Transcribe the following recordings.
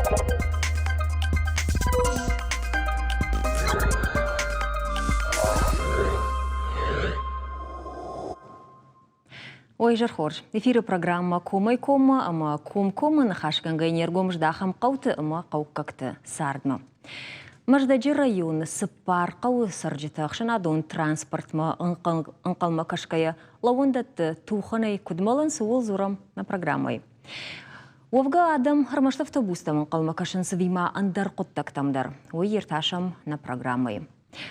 Ой, изӕр хорз. Эфиры программӕ Комӕй-коммӕ ӕмӕ комкоммӕ ныхасгӕнгӕ не ргом здахӕм хъӕуты ӕмӕ хъӕуккӕгты цардмӕ. Мӕздӕджы районы цыппар хъӕуы цӕрджытӕ ӕхсӕнадон транспортмӕ ӕнхъӕлмӕ кӕсгӕйӕ лӕууӕндӕтты тухӕнӕй куыд мӕлынц, ууыл дзурӕм нӕ программӕйы. Уӕвгӕ адӕм ӕрмӕст автобустӕм ӕнхъӕлмӕ кӕсынц ӕви ма ӕндӕр хъуыддӕгтӕм дӕр, уый иртасӕм нӕ программӕйы.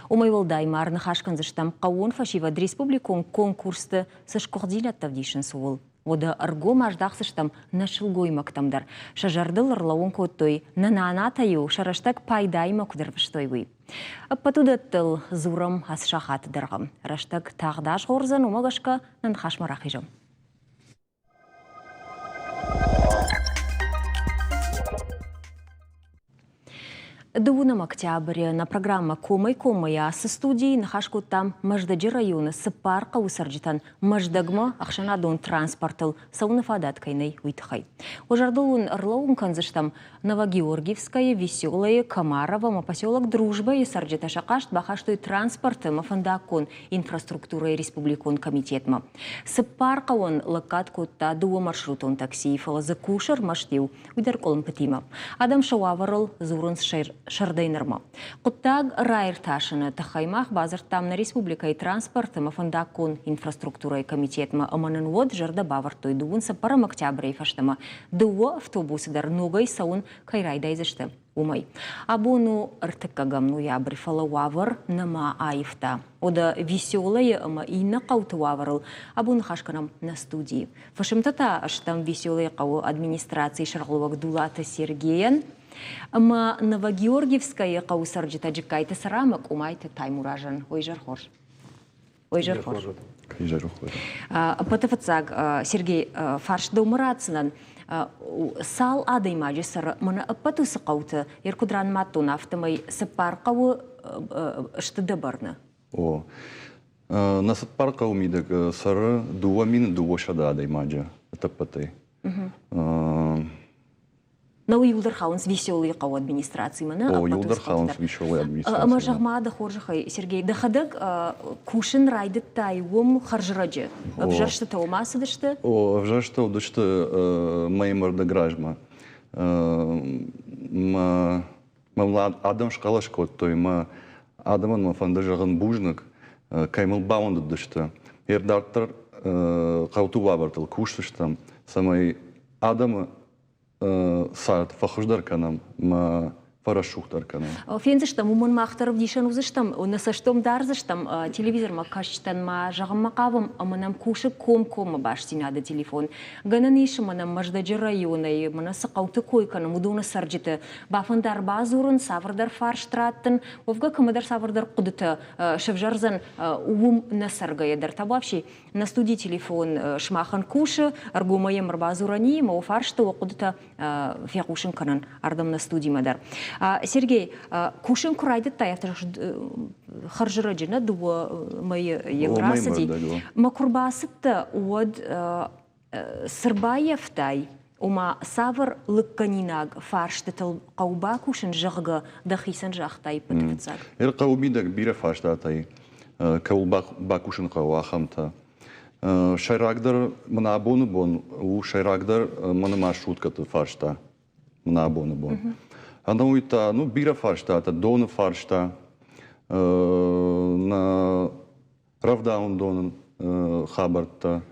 Уымӕй уӕлдай ма ӕрныхас кӕндзыстӕм хъӕууон фӕсивӕд республикон конкурсты цы сгуыхтдзинӕдтӕ ӕвдисынц, ууыл. Уӕдӕ ӕргом аздахдзыстӕм нӕ сылгоймӕгтӕм дӕр. Сӕ зӕрдыл ӕрлӕууын кодтой, нӕ нанатӕ-иу сӕ рӕстӕг пайдаимӕ куыд ӕрвыстой, уый. Ӕппӕт уыдӕттыл дзурӕм ацы сахаты дӕргъы. Рӕстӕг тагъд азгъордзӕн, уымӕ гӕсгӕ нӕ ныхасмӕ рахизӕм. Дыууынӕм октябры нӕ программӕ Комӕй-коммӕ ацы студийы ныхас кодтам Мӕздӕджы районы цыппар хъӕуы цӕрджытӕн Мӕздӕгмӕ ӕхсӕнадон транспортыл цӕуыны фадат кӕй нӕй, уый тыххӕй. Уӕ зӕрдыл уын ӕрлӕууын кӕндзыстӕм, Новогеоргиевскӕйы, Веселойы, Комарово ӕмӕ поселок Дружбӕйы цӕрджытӕ сӕ хъаст бахастой транспорты ӕмӕ фӕндаггон инфраструктурӕйы республикон комитетмӕ. Цыппар хъӕуӕн лӕггад кодта дыууӕ маршрутон таксийы, фӕлӕ дзы кусы ӕрмӕст иу, уый дӕр къуылымпытимӕ. Адӕм сӕ уавӕрыл дзурынц сӕрдӕй нырмӕ. Хъуыддаг раиртасыны тыххӕй мах бадзырдтам нӕ республикӕйы транспорт ӕмӕ фӕндаггон инфраструктурӕйы комитетмӕ ӕмӕ нын уӕд зӕрдӕ бавӕрдтой дыууын цыппӕрӕм октябрӕй фӕстӕмӕ дыууӕ автобусы дӕр ногӕй цӕуын кӕй райдайдзысты, уымӕй. Абон у ӕртыккӕгӕм ноябрь, фӕлӕ уавӕр нӕма аивта. Уӕдӕ Веселойы ӕмӕ иннӕ хъӕуты уавӕрыл абон ныхас кӕнӕм нӕ студийы. Фысымтӕ та стӕм Веселойы хъӕуы администрацийы сӕргълӕууӕг Дулаты Сергейӕн ӕмӕ Новогеоргиевскӕйы хъӕуы цӕрджытӕ Джыккайты Цӕра ӕмӕ Къомайты Таймуразӕн. Ой, изӕр хорз. Ой, изӕр хорз. Изӕр хорз. Ӕппӕты фыццаг, Сергей, фарст дӕумӕ ратдзынӕн. Цал адӕймаджы цӕры мӕнӕ ӕппӕт уыцы хъӕуты, йе куыд ранымадтон, афтӕмӕй цыппар хъӕуы сты дӕ бӕрны? О. Нӕ цыппар хъӕуы мидӕг цӕры 2200 адӕймаджы ӕтӕппӕтӕй. Нау иуылдӕр хауынц Веселыйы хъӕуы администрацимӕ, нӕ? О, иуылдӕр хауынц Веселыйы администрацимӕ. Ӕмӕ зӕгъ-ма, дӕ хорзӕхӕй, Сергей, дӕхӕдӕг кусын райдыдтай уым хӕрзрӕджы? Ӕвзӕрстытӕ уым ацыдысты? О, ӕвзӕрстытӕ уыдысты мӕйы мӕрдӕг размӕ. Мӕ адӕм схъӕлӕс кодтой, мӕ адӕмӕн мӕ фӕнды зӕгъын бузныг, кӕй мыл бауӕндыдысты. Йе дарддӕр хъӕуты уавӕртыл кусдзыстӕм, цӕмӕй адӕмы цард фӕхуыздӕр кӕнӕм мӕ фӕрӕсугъддӕр кӕнӕм. Фендзыстӕм, уымӕн мах дӕр ӕвдисӕн уыдзыстӕм, нӕ цӕстом дардзыстӕм, телевизормӕ кӕсджытӕн ма зӕгъынмӕ хъавӕм ӕмӕ нӕм кусы комкоммӕ бастдзинады телефон. Гӕнӕн ис ӕмӕ нӕм Мӕздӕджы районӕй мӕнӕ цы хъӕуты кой кӕнӕм, уыдоны цӕрджыты бафӕнда ӕрбадзурын, цавӕрдӕр фарст раттын, уӕвгӕ кӕмӕдӕр цавӕрдӕр хъуыдытӕ сӕвзӕрдзӕн, уым нӕ цӕргӕйӕ дӕр. Табуафси, Нӕ студийы телефон сымахӕн кусы, ӕргомӕй йӕм ӕрбадзурӕн и, ӕмӕ уӕ фарсты уӕ хъуыдытӕ фехъусын кӕнын ардӕм нӕ студимӕ дӕр. Сергей, кусын куы райдыдтай, афтӕ хӕрзрӕджы нӕ дыууӕ мӕйы йыл рацыди. Мӕ куы рбацыдтӕ, уӕд цы рбаййӕфтай, ома цавӕр лыггӕнинаг фарстытыл хъӕуы бакусын, зӕгъгӕ, дӕхицӕн загътай ӕппӕты фыццаг? Хъӕуы мидӕг бирӕ фарстатӕ и. Кӕуыл бакусын хъӕуы, ахӕмтӕ. Сӕйрагдӕр мын абоны бон у сӕйрагдӕр мӕны маршруткӕты фарста мын абоны бон. Ӕнӕуый та ну, бирӕ фарстатӕ, доны фарста, нӕ рӕвдауӕндоны хабӕрттӕ,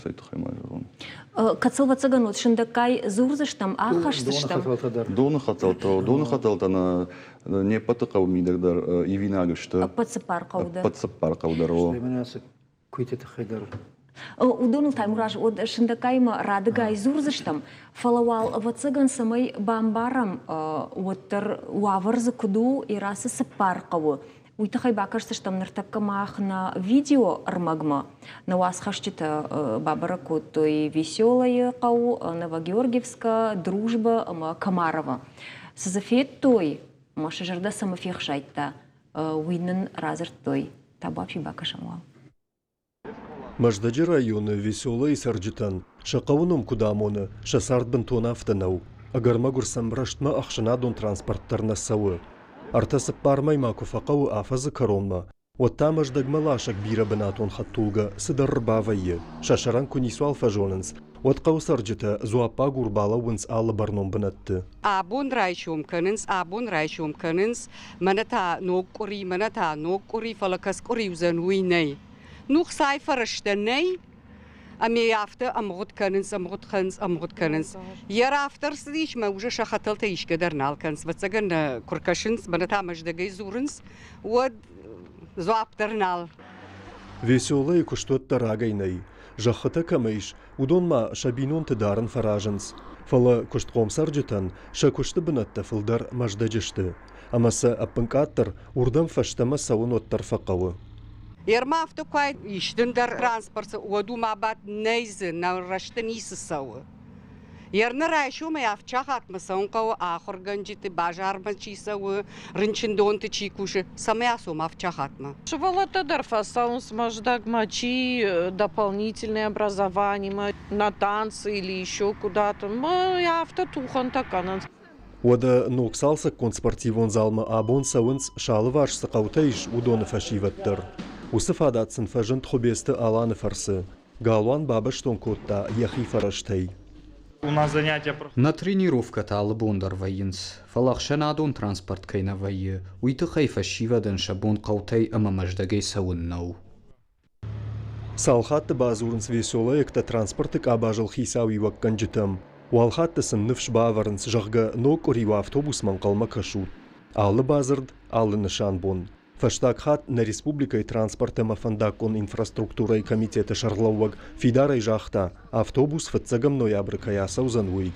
Цӕй тыххӕй ма зӕгъон? Кӕд сыл ӕвӕццӕгӕн уӕд сындӕггай дзурдзыстӕм, ӕххӕсдзыстӕм. Доны хӕтӕлтӕ, доны хӕтӕлтӕ нӕ не ппӕты хъӕуы мидӕг дӕр ивинаг сты. Ӕппӕт цыппар хъӕуы дӕр. Ӕппӕт цыппар хъӕуы дӕр, о. Стӕй мӕнӕ ацы куыйты тыххӕй дӕр. Уыдоныл Таймураз уӕд сындӕггай ӕмӕ радыгай дзурдзыстӕм, фӕлӕ уал ӕвӕццӕгӕн цӕмӕй бамбарӕм, уӕддӕр уавӕр дзы куыд у, Ирасы цыппар хъӕуы Уый тыххӕй бакӕсдзыстӕм ныртӕккӕ мах нӕ видеоӕрмӕгмӕ. Нӕ уацхӕсджытӕ бабӕрӕг кодтой Веселойы хъӕу, Новогеоргиевскӕ, Дружба ӕмӕ Комарово. Цы дзы федтой ӕмӕ сӕ зӕрдӕ цӕмӕ фехсайдта, уый нын радзырдтой. Табуафси бакӕсӕм уал. Мӕздӕджы районы Веселӕйы цӕрджытӕн сӕ хъӕуы ном куыд амоны, сӕ цард бынтон афтӕ нӕу. Ӕгӕр-мӕгуыр сӕм рӕстмӕ ӕхсӕнадон транспорт дӕр нӕ цӕуы. Ӕртӕ-цыппар мӕймӕ куы фӕхъӕуы афӕдзы кӕронмӕ, уӕд та Мӕздӕгмӕ ласӕг бирӕбынатон хӕдтулгӕ цыдӕр ӕрбавӕййы. Сӕ сӕрӕн куы ницуал фӕзонынц, уӕд хъӕуы цӕрджытӕ дзуаппагур балӕууынц алы бӕрнон бынӕтты. Абон райсом кӕнынц, абон райсом кӕнынц, мӕнӕ та ног къуыри, мӕнӕ та ног къуыри, фӕлӕ кӕс къуыри уыдзӕн, уый нӕй. Ну, хцайы фӕрӕзтӕ нӕй, ӕмӕ афтӕ ӕмгъуыд кӕнынц, ӕмгъуыд кӕнынц, ӕмгъуыд кӕнынц. Йӕ рафтӕр цыдис, мӕ уже сӕ хӕтӕлтӕ исгӕ дӕр нал кӕнынц. Ӕвӕццӕгӕн, куы ркӕсынц, мӕнӕ та Мӕздӕгӕй дзурынц, уӕд дзуапп дӕр нал. Веселӕйы куыстуӕттӕ рагӕй нӕй. Зӕххытӕ кӕмӕ ис, уыдон ма сӕ бинонты дарын фӕразынц. Фӕлӕ куыстхъом цӕрджытӕн сӕ куысты бынӕттӕ фылдӕр Мӕздӕджы сты. Ӕмӕ сӕ ӕппынкъаддӕр уырдӕм фӕстӕмӕ цӕуын уӕддӕр фӕхъӕуы. Ерма афтӕ куы истын дӕр транспорт уӕд уымӕ бадт нӕй дзы, нӕ рӕзты ницы цӕуы. Ерны райсомӕй авд сахатмӕ цӕуын хъӕуы ахуыргӕнджыты, базармӕ чи цӕуы, рынчындонты чи кусы, цӕмӕй ацом авд сахатмӕ. Сывӕллӕттӕ дӕр фӕцӕуынц Мӕздӕгмӕ, чи дополнительное образованиемӕ, на танцы или еще куда-то. Мӕ афтӕ тухӕнтӕ кӕнынц. Уӕдӕ ног цалцӕггонд спортивон залмӕ абон цӕуынц, сӕ алыварс цы хъӕутӕ ис, уыдоны фӕсивӕд дӕр. Уыцы фадат сын фӕзынд Хуыбецты Аланы фӕрцы. Галуан бабӕстон кодта йӕхи фӕрӕзтӕй. Нӕ тренировкӕтӕ алы бон дӕр вӕййынц, фӕлӕ ӕхсӕнадон транспорт кӕй нӕ вӕййы, уый тыххӕй фӕсивӕдӕн сӕ бон хъӕутӕй ӕмӕ Мӕздӕгӕй цӕуын нӕу. Цал хатты бадзурынц веселӕйӕгтӕ транспорты къабазыл хицауиуӕггӕнджытӕм, уал хатты сын ныфс бавӕрынц, зӕгъгӕ, ног къуыри уӕ автобусмӕ ӕнхъӕлмӕ кӕсут. Алы бадзырд, алы нысан бон. Фӕстаг хатт нӕ республикӕйы транспорт ӕмӕ фӕндаггон инфраструктурӕйы комитеты сӕргълӕууӕг фидарӕй загъта, автобус фыццӕгӕм ноябры кӕй ацӕудзӕн, уый.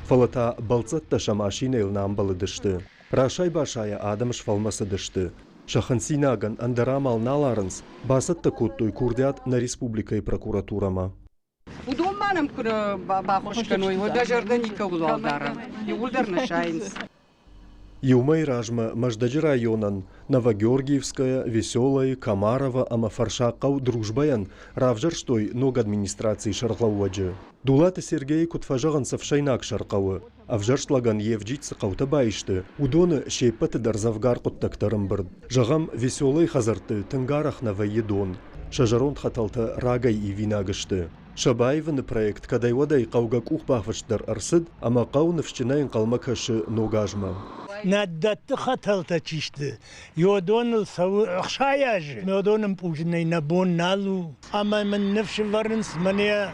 Фӕлӕ та бӕлццӕттӕ сӕ машинӕйыл нӕ амбӕлыдысты. Расай-басайӕ адӕм сфӕлмӕцыдысты. Сӕ хынцинагӕн ӕндӕр амал нал арынц, бацӕттӕ кодтой курдиат нӕ республикӕйы прокуратурӕмӕ. Уыдон ма нӕм куы баххуыс кӕной, уӕд дӕ зӕрдӕ никӕуылуал дары. Иууылдӕр нӕ сайынц. Иу мӕйы размӕ Мӕздӕджы районӕн Новогеоргиевская, Веселая, Комарова ӕмӕ Фӕрсахъхъӕу Дружбайӕн равзӕрстой ног администрацийы сӕргълӕууӕджы. Дулаты Сергейы куыд фӕзӕгъынц ӕфсӕйнаг сӕр хъӕуы, ӕвзӕрст лӕгӕн йе вджид цы хъӕутӕ баисты, уыдоны се ппӕты дӕр дзӕвгар хъуыддӕгтӕ ӕрӕмбырд. Зӕгъӕм, Веселӕйы хӕдзӕртты тынг арӕх нӕ вӕййы дон. Сӕ зӕронд хӕтӕлтӕ рагӕй ивинаг сты. Сӕ баивыны проект кӕдӕй-уӕдӕй хъӕугӕ къухбафыст дӕр ӕрцыд ӕмӕ хъӕу ныфсджынӕй ӕнхъӕлмӕ кӕсы ног азмӕ. Нӕ дӕтты хӕтӕлтӕ чи сты, йодоныл цӕуы 60 азы. Йодон ӕмпъузынӕй нӕ бон нал у. Ӕмӕ мын ныфс ӕвӕрынц, мӕнӕ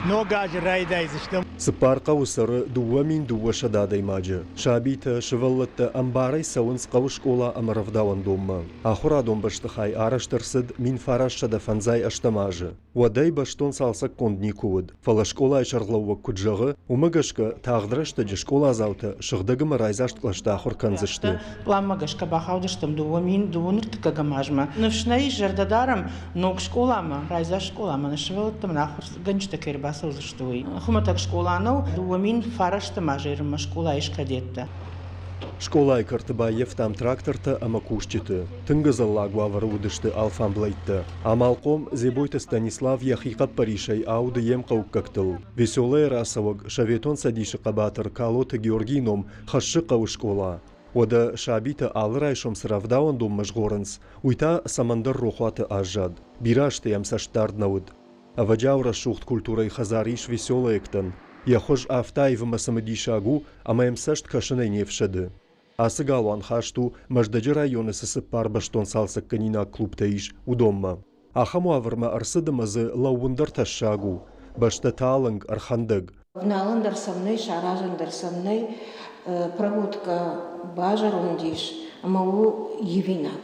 ног азы райдайдзыстӕм. Цыппар хъӕуы цӕры 2200 адӕймаджы. Сабитӕ, сывӕллӕттӕ ӕмбарӕй цӕуынц хъӕуы скъола ӕмӕ рӕвдауӕндонмӕ. Ахуырадон бӕстыхай арӕзт ӕрцыд 1958 азы. Уӕдӕй бӕстон цалцӕггонд никуы уыд, фӕлӕ скъолайы сӕргълӕууӕг куыд зӕгъы, уымӕ гӕсгӕ тагъд рӕстӕджы скъоладзаутӕ сыгъдӕг ӕмӕ райдзаст кълӕсты ахуыр кӕндзысты. Пъланмӕ гӕсгӕ бахаудыстӕм 2000 ӕртыккӕгӕм азмӕ. Ныфс нӕ ис, зӕрдӕ дарӕм ног скъоламӕ, райдзаст скъоламӕ, нӕ сывӕллӕттӕм нӕ ахуыргӕнджытӕ кӕй ӕрбацӕудзысты, уый. Хуымӕтӕг скъола нӕу, 2009 азы ерынмӕ скъола ис кадеттӕ. Скъолайы кӕрты баййӕфтам трактортӕ ӕмӕ кусджыты. Тынг ӕдзӕллаг уавӕры уыдысты алфамблӕйттӕ. Амалхъом Дзебойты Станислав йӕхи хъӕппӕрисӕй ауды йе мхъӕуккӕгтыл. Веселӕйӕ рацӕуӕг Советон Цӕдисы хъӕбатыр Калоты Георгийы ном хӕссы хъӕуы скъола. Уӕдӕ сабитӕ алы райсом цы рӕвдауӕндонмӕ згъорынц, уый та цӕмӕндӕр рохуаты аззад. Бирӕ азты йӕм цӕстдард нӕ уыд. Ӕвӕджиау рӕсугъд культурӕйы хӕдзар ис веселӕйӕгтӕн. Йӕ хуыз афтӕ аив ӕмӕ цымыдисаг у, ӕмӕ йӕм цӕст кӕсынӕй не фсӕды. Ацы галуан хаст у, Мӕздӕджы районы цы цыппар бӕстон цалцӕггӕнинаг клубтӕ ис, уыдонмӕ. Ахӕм уавӕрмӕ ӕрцыд ӕмӕ дзы лӕууын дӕр тӕссаг у. Бӕстӕ талынг, ӕрхӕндӕг. Вналын дӕр сӕм нӕй, саразын дӕр сӕм нӕй. Проводкӕ базӕронд ис ӕмӕ у ивинаг.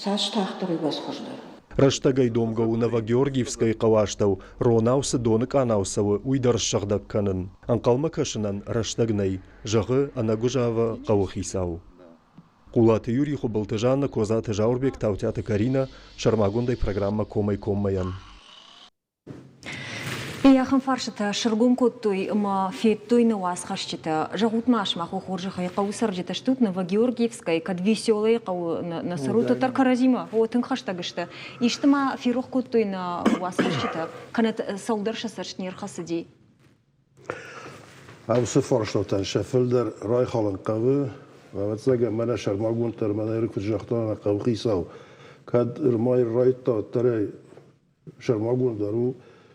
Цас тагъддӕр, уыйбӕрц хуыздӕр. Рӕстӕгӕй домгӕ у Новогеоргиевскӕйы хъӕуы астӕу Ронау цы доны къанау цӕуы, уый дӕр ссыгъдӕг кӕнын. Ӕнхъӕлмӕ кӕсынӕн рӕстӕг нӕй, зӕгъы ӕнӕгуызавӕ хъӕуыхицау. Хъулаты Юрий, Хуыбылты Жанна, Козаты Зауырбег, Таутиаты Каринӕ, сӕрмагондӕй программӕ Комӕй-коммӕйӕн. Ахӕм фарстытӕ сыргом кодтой ӕмӕ федтой нӕ уацхӕсджытӕ. Зӕгъут-ма, сымах уӕ хорзӕхӕй хъӕуы цӕрджытӕ стут Новогеоргиевскӕй, кӕд Веселӕйы хъӕуы нӕ цӕрут, уӕддӕр кӕрӕдзимӕ о, тынг хӕстӕг сты. Исты ма ферох кодтой нӕ уацхӕсджытӕ, кӕнӕ цӕуылдӕр сӕ цӕст не рхӕцыди? Уыцы фарстатӕн сӕ фылдӕр райхалын хъӕуы. Ӕвӕццӕгӕн, мӕнӕ сӕрмагонддӕр мӕнӕ куыд загъта нӕ хъӕуыхицау, кӕд ӕрмӕй райдта, уӕддӕр ӕй сӕрмагонд дӕр у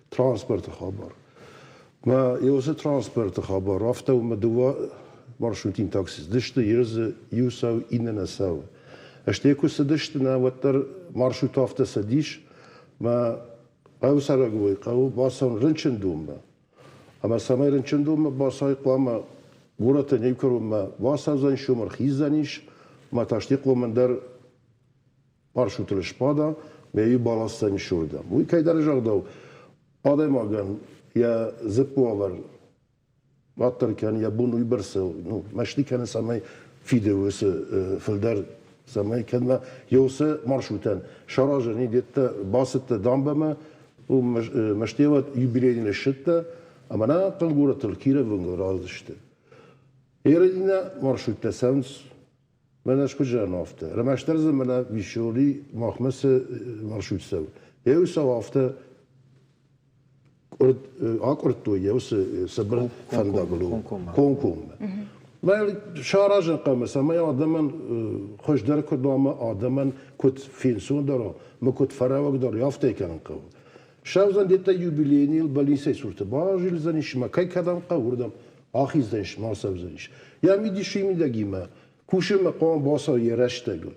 транспорты хабар. Мӕ уыцы транспорты хабар афтӕ у, мӕ дыууӕ маршрутин такси цыдысты, иу дзы иу цӕуы, иннӕ нӕ цӕуы. Стӕй куы цыдысты, нӕ уӕддӕр маршрут афтӕ цыдис, мӕ хъӕуы цӕрӕгой хъӕуы бацӕуын рынчындонмӕ. Ӕмӕ цӕмӕй рынчындонмӕ бацӕуой, хъуамӕ горӕты иу кӕронмӕ бацӕудзӕнис, уым ӕрхиздзӕнис, мӕ та стӕй хъуамӕ дӕр маршрутыл сбада, мӕ-иу баласдзӕнис уырдӕм. Уый кӕйдӕр загъдау, адӕймагӕн йӕ дзыппы уавӕр уӕддӕр кӕны, йӕ бон уыйбӕрц ну, мӕсты кӕны, цӕмӕй фиды уыцы фылдӕр, цӕмӕй кӕдмӕ уыцы маршрутӕн саразӕн идеттӕ бацыдтӕ дамбӕмӕ, мӕстӕуӕд юбилейный ссыдтӕ, ӕмӕ нӕ хъӕнгорӕтыл Кировы раздысты. Ерӕдинӕ маршруттӕ цӕуынц Мӕнӕ скуызӕн афтӕ. Ӕрмӕстдӕр дзы мӕнӕ Виссоли махмӕ цы маршрут цӕуы, йӕ цӕуы афтӕ акъуырдтой йӕ уыцы цыбыр фӕндагыл комкоммӕ. Саразын хъӕуы, цӕмӕй адӕмӕн хуыздӕр куыд уа ӕмӕ адӕмӕн куыд фенцондӕр уа ӕмӕ куыд фӕрӕуӕгдӕр уа, афтӕ кӕнын хъӕуы. Сӕвзӕн деттӕ юбилейныйыл больницӕйы цурты базилдзӕнис ӕмӕ кӕй кӕдӕм хъӕуы, уырдӕм ахиздзӕнис ма ацӕудзӕнис. Йӕ мидисы мидӕгимӕ кусынмӕ хъуамӕ бацӕуа йӕ рӕстӕгыл.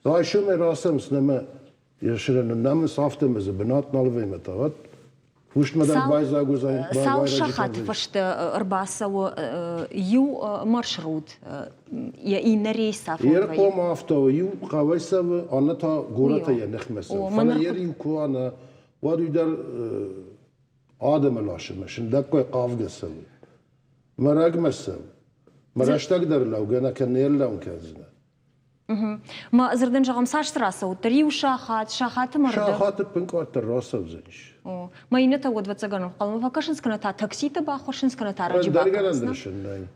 Райсомӕй рацӕуынц нӕмӕ нӕмынц афтӕ ӕмӕ дзы бынат нал вӕййы та уӕд куыстмӕ дӕр байдзаг уыдзӕн. Цал сахаты фӕстӕ ӕрбацӕуы иу маршрут йӕ иннӕ рейс афон вӕййы? Хъуамӕ афтӕ иу хъӕуӕй цӕуы, аннӕ та горӕтӕй йӕ ныхмӕ цӕуы. Фӕлӕ йӕ иу куы уа, нӕ, уӕд уый дӕр адӕмы ласынмӕ сындӕггай хъавгӕ цӕуы. Мӕ рӕгмӕ цӕуы. Мӕ рӕстӕг дӕр лӕугӕ нӕ кӕн, не рлӕуын кӕндзынӕ. Мӕ дзырдӕн зӕгъӕм, цас дзы рацӕут дӕр? Иу сахат, сахаты мӕрдӕг? Сахаты пынкъуӕддӕр рацӕудзӕнис. О, мӕ иннӕтӕ уӕд ӕвӕццӕгӕн ӕнхъӕлмӕ фӕкӕсынц, кӕнӕ та такситӕ баххуырсынц, кӕнӕ та раджы бакӕнынц. Нӕй.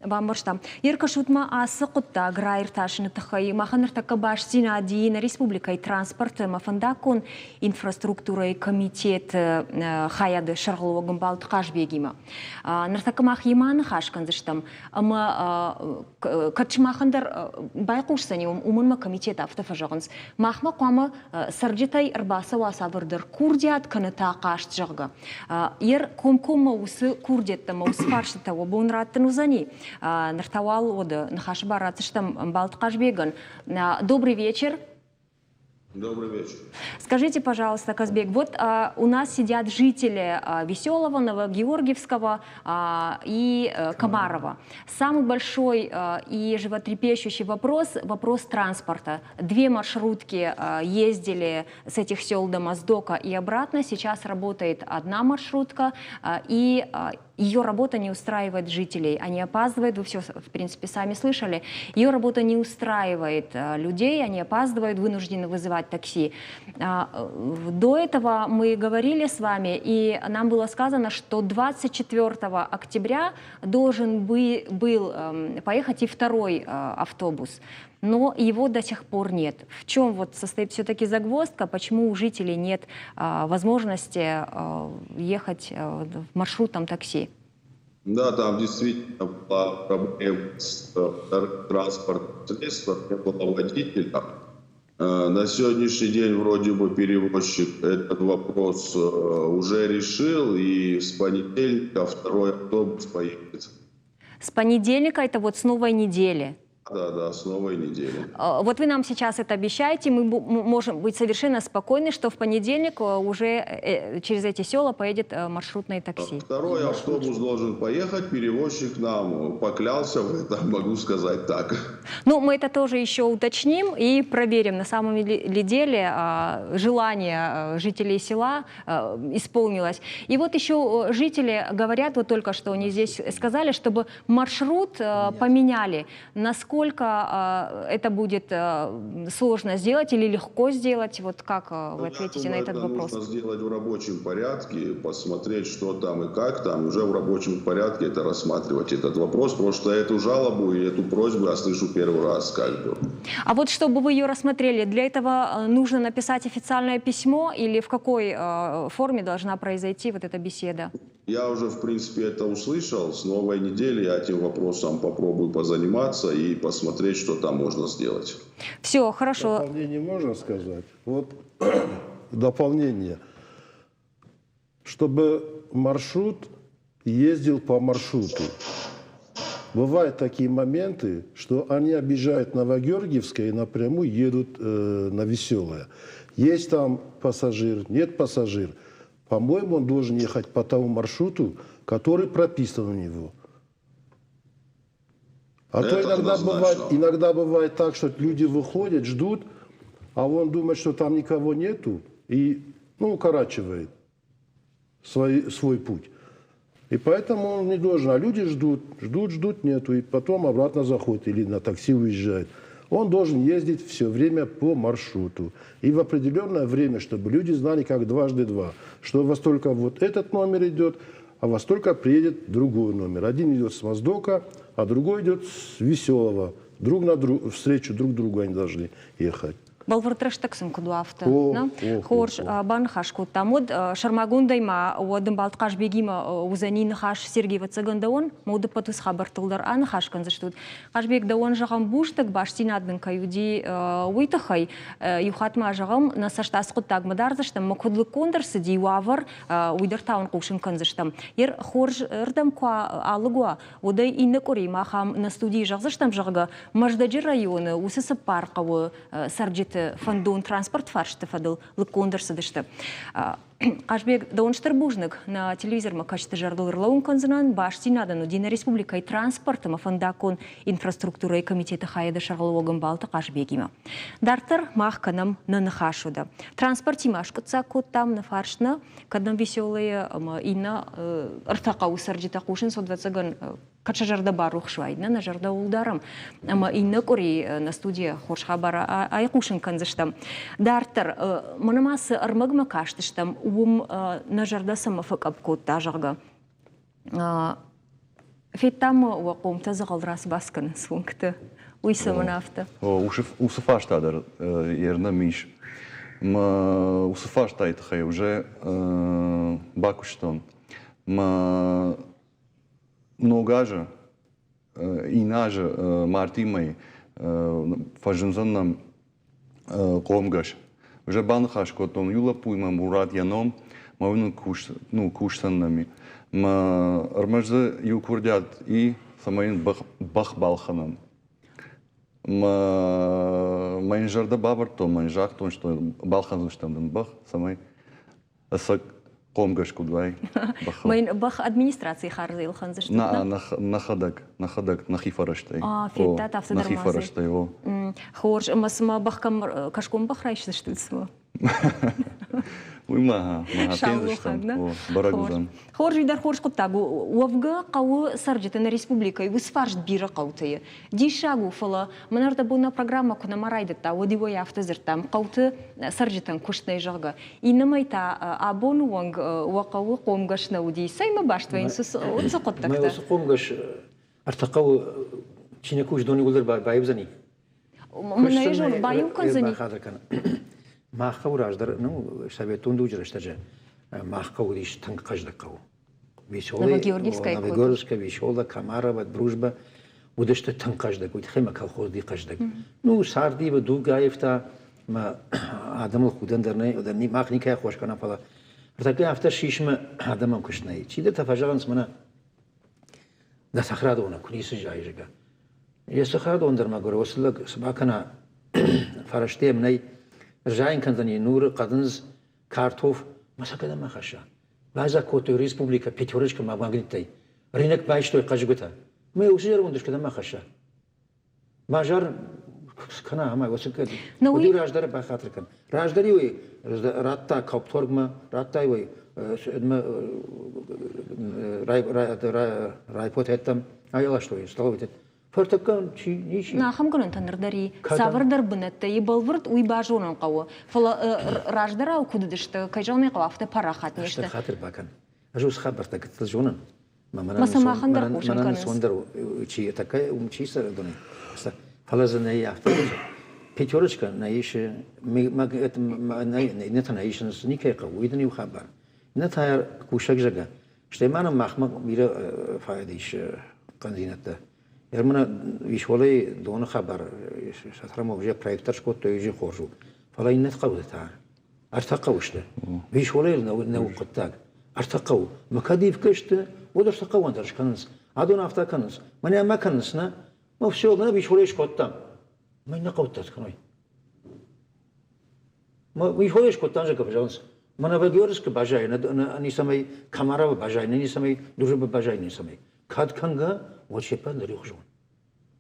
Бамбӕрстам. Ӕркӕсут-ма ацы хъуыддаг раиртасыны тыххӕй. Махӕн ныртӕккӕ бастдзинад и нӕ республикӕйы транспорты ӕмӕ фӕндаггон инфраструктурӕйы комитеты хайады сӕргълӕууӕг Ӕмбалты Хъазбегимӕ. Ныртӕккӕ мах йемӕ аныхас кӕндзыстӕм ӕмӕ кӕд сымахӕн дӕр байхъусдзӕни, уымӕн мӕ комитет афтӕ фӕзӕгъынц. Махмӕ хъуамӕ цӕрджытӕй ӕрбацӕуа цавӕрдӕр курдиат кӕнӕ та хъаст, зӕгъгӕ. Йе комкоммӕ уыцы курдиӕттӕ ӕмӕ уыцы фарстытӕ уӕ бон раттын уыдзӕни. Ныр та уал уӕдӕ ныхасы бар ратдзыстӕм ӕмбалты Хъазбегӕн. Добрый вечер. Добрый вечер. Скажите, пожалуйста, Казбек, вот у нас сидят жители Веселого, Новогеоргиевского и Комарова. Самый большой и животрепещущий вопрос – вопрос транспорта. Две маршрутки ездили с этих сел до Моздока и обратно. Сейчас работает одна маршрутка, и ее работа не устраивает жителей. Они опаздывают, вы все, в принципе, сами слышали. Ее работа не устраивает людей, они опаздывают, вынуждены вызывать такси. До этого мы говорили с вами, и нам было сказано, что 24 октября должен был поехать и второй автобус, но его до сих пор нет. В чем вот состоит все-таки загвоздка, почему у жителей нет возможности ехать в маршрутном такси? Да, там действительно была проблема с транспортным средством, не было водителя. На сегодняшний день вроде бы перевозчик этот вопрос уже решил, и с понедельника второй автобус поедет. С понедельника, это вот с новой недели? Да, с новой недели. Вот вы нам сейчас это обещаете, мы можем быть совершенно спокойны, что в понедельник уже через эти села поедет маршрутное такси. Второй автобус должен поехать, перевозчик нам поклялся в этом, могу сказать так. Ну, мы это тоже еще уточним и проверим, на самом ли деле желание жителей села исполнилось. И вот еще жители говорят, вот только что они здесь сказали, чтобы маршрут поменяли. Насколько Насколько это будет сложно сделать или легко сделать? Вот как вы ответите думаю, на этот это вопрос? Нужно сделать в рабочем порядке, посмотреть, что там и как там, уже в рабочем порядке это рассматривать этот вопрос, потому что эту жалобу и эту просьбу я слышу первый раз как бы. А вот чтобы вы ее рассмотрели, для этого нужно написать официальное письмо или в какой форме должна произойти вот эта беседа? Я уже, в принципе, это услышал. С новой недели я этим вопросом попробую позаниматься и посмотреть, что там можно сделать. Все, хорошо. Дополнение можно сказать? Вот дополнение. Чтобы маршрут ездил по маршруту. Бывают такие моменты, что они объезжают Новогеоргиевское и напрямую едут на Веселое. Есть там пассажир, нет пассажир. По-моему, он должен ехать по тому маршруту, который прописан у него. А то Это однозначно. иногда бывает так, что люди выходят, ждут, а он думает, что там никого нету, и укорачивает свой путь. И поэтому он не должен. А люди ждут, ждут, ждут, нету, и потом обратно заходит или на такси уезжает. Он должен ездить все время по маршруту. И в определенное время, чтобы люди знали, как дважды два, что во столько вот этот номер идет, а во столько приедет другой номер. Один идет с Моздока, а другой идет с Веселого. Друг на друг, встречу друг другу они должны ехать. Бӕлвырд рӕстӕг сын куыд у афтӕ. О, нӕ? о, Хорз, о, о. баныхас кодтам. Уӕд сӕрмагондӕй ма уӕд ӕмбалд Хъазбегимӕ уыдзӕни ныхас Сергей ӕвӕццӕгӕн дӕуӕн, моды ӕппӕт уыцы хабӕрттыл дӕр аныхас кӕндзыстут. Хъазбег, дӕуӕн зӕгъӕм бузныг, бастдзинад нын кӕй уыди, уый тыххӕй. Иу хатт ма зӕгъӕм, нӕ цӕст ацы хъуыддагмӕ дардзыстӕм, ӕмӕ куыд лыггонд ӕрцыди уавӕр, уый дӕр та уын хъусын кӕндзыстӕм. Ер хорзырдӕм куы алыг уа, уӕд ӕй иннӕ къуыри мах ам нӕ студийы зӕгъдзыстӕм, зӕгъгӕ, Мӕздӕджы районы уыцы цыппар хъӕуы цӕрджыты фӕндон транспорт фарсты фӕдыл лыггонд ӕрцыдысты. Хъазбег, дӕуӕн стыр бузныг. Нӕ телевизормӕ кӕсджыты зӕрдыл ӕрлӕууын кӕндзынӕн, бастдзинадӕн уыди нӕ республикӕйы транспорт ӕмӕ фӕндаггон инфраструктурӕйы комитеты хайады сӕргълӕууӕг Ӕмбалты Хъазбегимӕ. Дарддӕр мах кӕнӕм нӕ ныхас уыды. Транспортимӕ аскъуыддзаг кодтам нӕ фарст нӕ, кӕд нӕм Веселые ӕмӕ иннӕ ӕртӕ хъӕуы цӕрджытӕ хъусынц, уӕд, ӕвӕццӕгӕн, кӕд сӕ зӕрдӕ барухс уаид, нӕ нӕ зӕрдӕ ууыл дарӕм, ӕмӕ иннӕ къуыри нӕ студийӕ хорз хабар айхъусын кӕндзыстӕм. Дарддӕр, мӕнӕ ма цы ӕрмӕгмӕ кастыстӕм, уым нӕ зӕрдӕ цӕмӕ фӕкъӕпп кодта, зӕгъгӕ. Федтам уӕ хъомтӕ дзӕгъӕл рацбац кӕнынц уынгты. Уый цӕмӕн афтӕ? Уыцы фарста дӕр ернӕм ис. Мӕ уыцы фарстайы тыххӕй уже бакуыстон. Мӕ Ног азы, иннӕ азы мартъи мӕй фӕзындзӕн нӕм хъомгӕс. Уже баныхас кодтон иу лӕппуимӕ, Мурат йӕ ном, мӕ уый нын кусдзӕн нӕм. Мӕ ӕрмӕст дзы иу курдиат и, цӕмӕй йын бӕх балхӕнӕм. Мӕ мӕ йын зӕрдӕ бавӕрдтон, мӕ йын загътон, что балхӕндзыстӕм дын бӕх, цӕмӕй ӕцӕг хъомгӕс куыд уай бӕхыл. Мӕн бӕх администрацийы хардзӕй ӕлхӕндзыстут, нӕ? Нӕхӕдӕг, нӕхӕдӕг нӕхи фӕрӕзтӕй. А, федтат афтӕ дӕр Нӕхи фӕрӕзтӕй, о. Хорз, ӕмӕ цыма бӕх кӕм кӕсгон бӕх райсдзыстут, цыма? Уый ма, ма фендзыстӕм, бӕрӕг уыдзӕн. Хорз, уый дӕр хорз хъуыддаг у. Уӕвгӕ хъӕуы цӕрджыты нӕ республикӕйы уыцы фарст бирӕ хъӕуты. Диссаг у, фӕлӕ мӕн ӕрдӕбон нӕ программӕ куы нӕма райдыдта, уӕд-иу ӕй афтӕ дзырдтам, хъӕуты цӕрджытӕн куыст нӕй, зӕгъгӕ. Иннӕмӕй та абоны онг уӕ хъӕуы хъомгӕс нӕ уыди. Цӕй мӕ баст вӕййынц уыцы хъуыддӕгтӕ? Уыцы хъомгӕс ӕртӕ хъӕуы чи нӕ кусы, дон иууылдӕр баивдзӕни. Мӕнӕ зон, баиу кӕндзӕни. Мах хъӕуы раздӕр, ну, советон дуджы рӕстӕджы мах хъӕу уыдис тынг хъӕздыг хъӕу. Новогеоргиевская Новогеоргиевская, Веселая, Комарова, Дружба уыдысты тынг хъӕздыг, уый тыххӕй мӕ колхоз ди хъӕздыг. Ну, цардивы дуг аивта, мӕ адӕмыл худӕн дӕр нӕй, мах никӕй хос кӕнӕм, фӕлӕ ӕртӕккӕ афтӕ сисмӕ адӕмӕн куыст нӕй. Чидӕртӕ фӕзӕгъынц мӕнӕ дӕ цӕхӕрадоны куы ницы зайы, зӕгъгӕ. Йӕ цӕхӕрадон дӕр мӕгуыр, уыцы лӕг цы бакӕна, фӕрӕзтӕ йӕм нӕй, рзайын кӕндзӕни нуры, хъӕдындз, картоф, мӕ сӕ кӕдӕм ахӕсса? Байдзаг кодтой республикӕ Пятерочка ма магниттӕй. Рынок байстой хъӕзгуытӕ. Мӕ уыцы зӕронд кӕдӕм ахӕсса? Базар кӕна ӕмӕ уыцы уыди раздӕр бахатыр кӕн. Раздӕр-иу радта Копторгмӕ, радта-иу райпотӕттӕм, айластой столовый. Фӕртӕккӕ чи ничи. Ахӕм гӕнӕнтӕ ныр дӕр и. Цавӕрдӕр бынӕттӕ и бӕлвырд, уый базонын хъӕуы. Фӕлӕ раздӕрау куыд уыдысты, кӕй зӕгъын ӕй хъӕуы, афтӕ парахат не сты. Хатыр бакӕн. Ӕз уыцы хабӕрттӕ гыццыл зонын. Мӕ сӕ махӕн дӕр хъусын кӕнынц. Мӕнӕн чи такая уым чи цӕры дуне. Фӕлӕ дзы нӕй афтӕ Пятерочка нӕ исы, иннӕтӕ нӕ исынц, никӕй хъӕуы, уый дын иу хабар. Иннӕ та кусӕг зӕгъы, стӕй ма нӕм махмӕ бирӕ файда ис хъӕндзинӕдтӕ. Ермана Висолӕй доны хабар Сатрамов же проектор скодтой, уый хорз у. Фӕлӕ иннӕ хъӕуты та ӕртӕ хъӕуы сты. Висолӕйыл нӕу хъуыддаг. Ӕртӕ хъӕуы. Мӕ кӕд ивгӕ сты, уӕд ӕртӕ хъӕуӕн дӕр скӕнынц. Адон афтӕ кӕнынц. Мӕнӕ мӕ кӕнынц, нӕ? Ну все, мӕнӕ Висолӕй скодтам. Мӕ иннӕ хъӕутӕ скӕной. Уый скодтам, зӕгъгӕ, фӕзӕгъынц, мӕнӕ Вагиорскы баззайы, ницӕмӕй Камаровы баззайы, ницӕмӕй Дружбы баззайы, ницӕмӕй. Кӕд кӕнгӕ, уӕд се ппӕт дӕр иухуызон.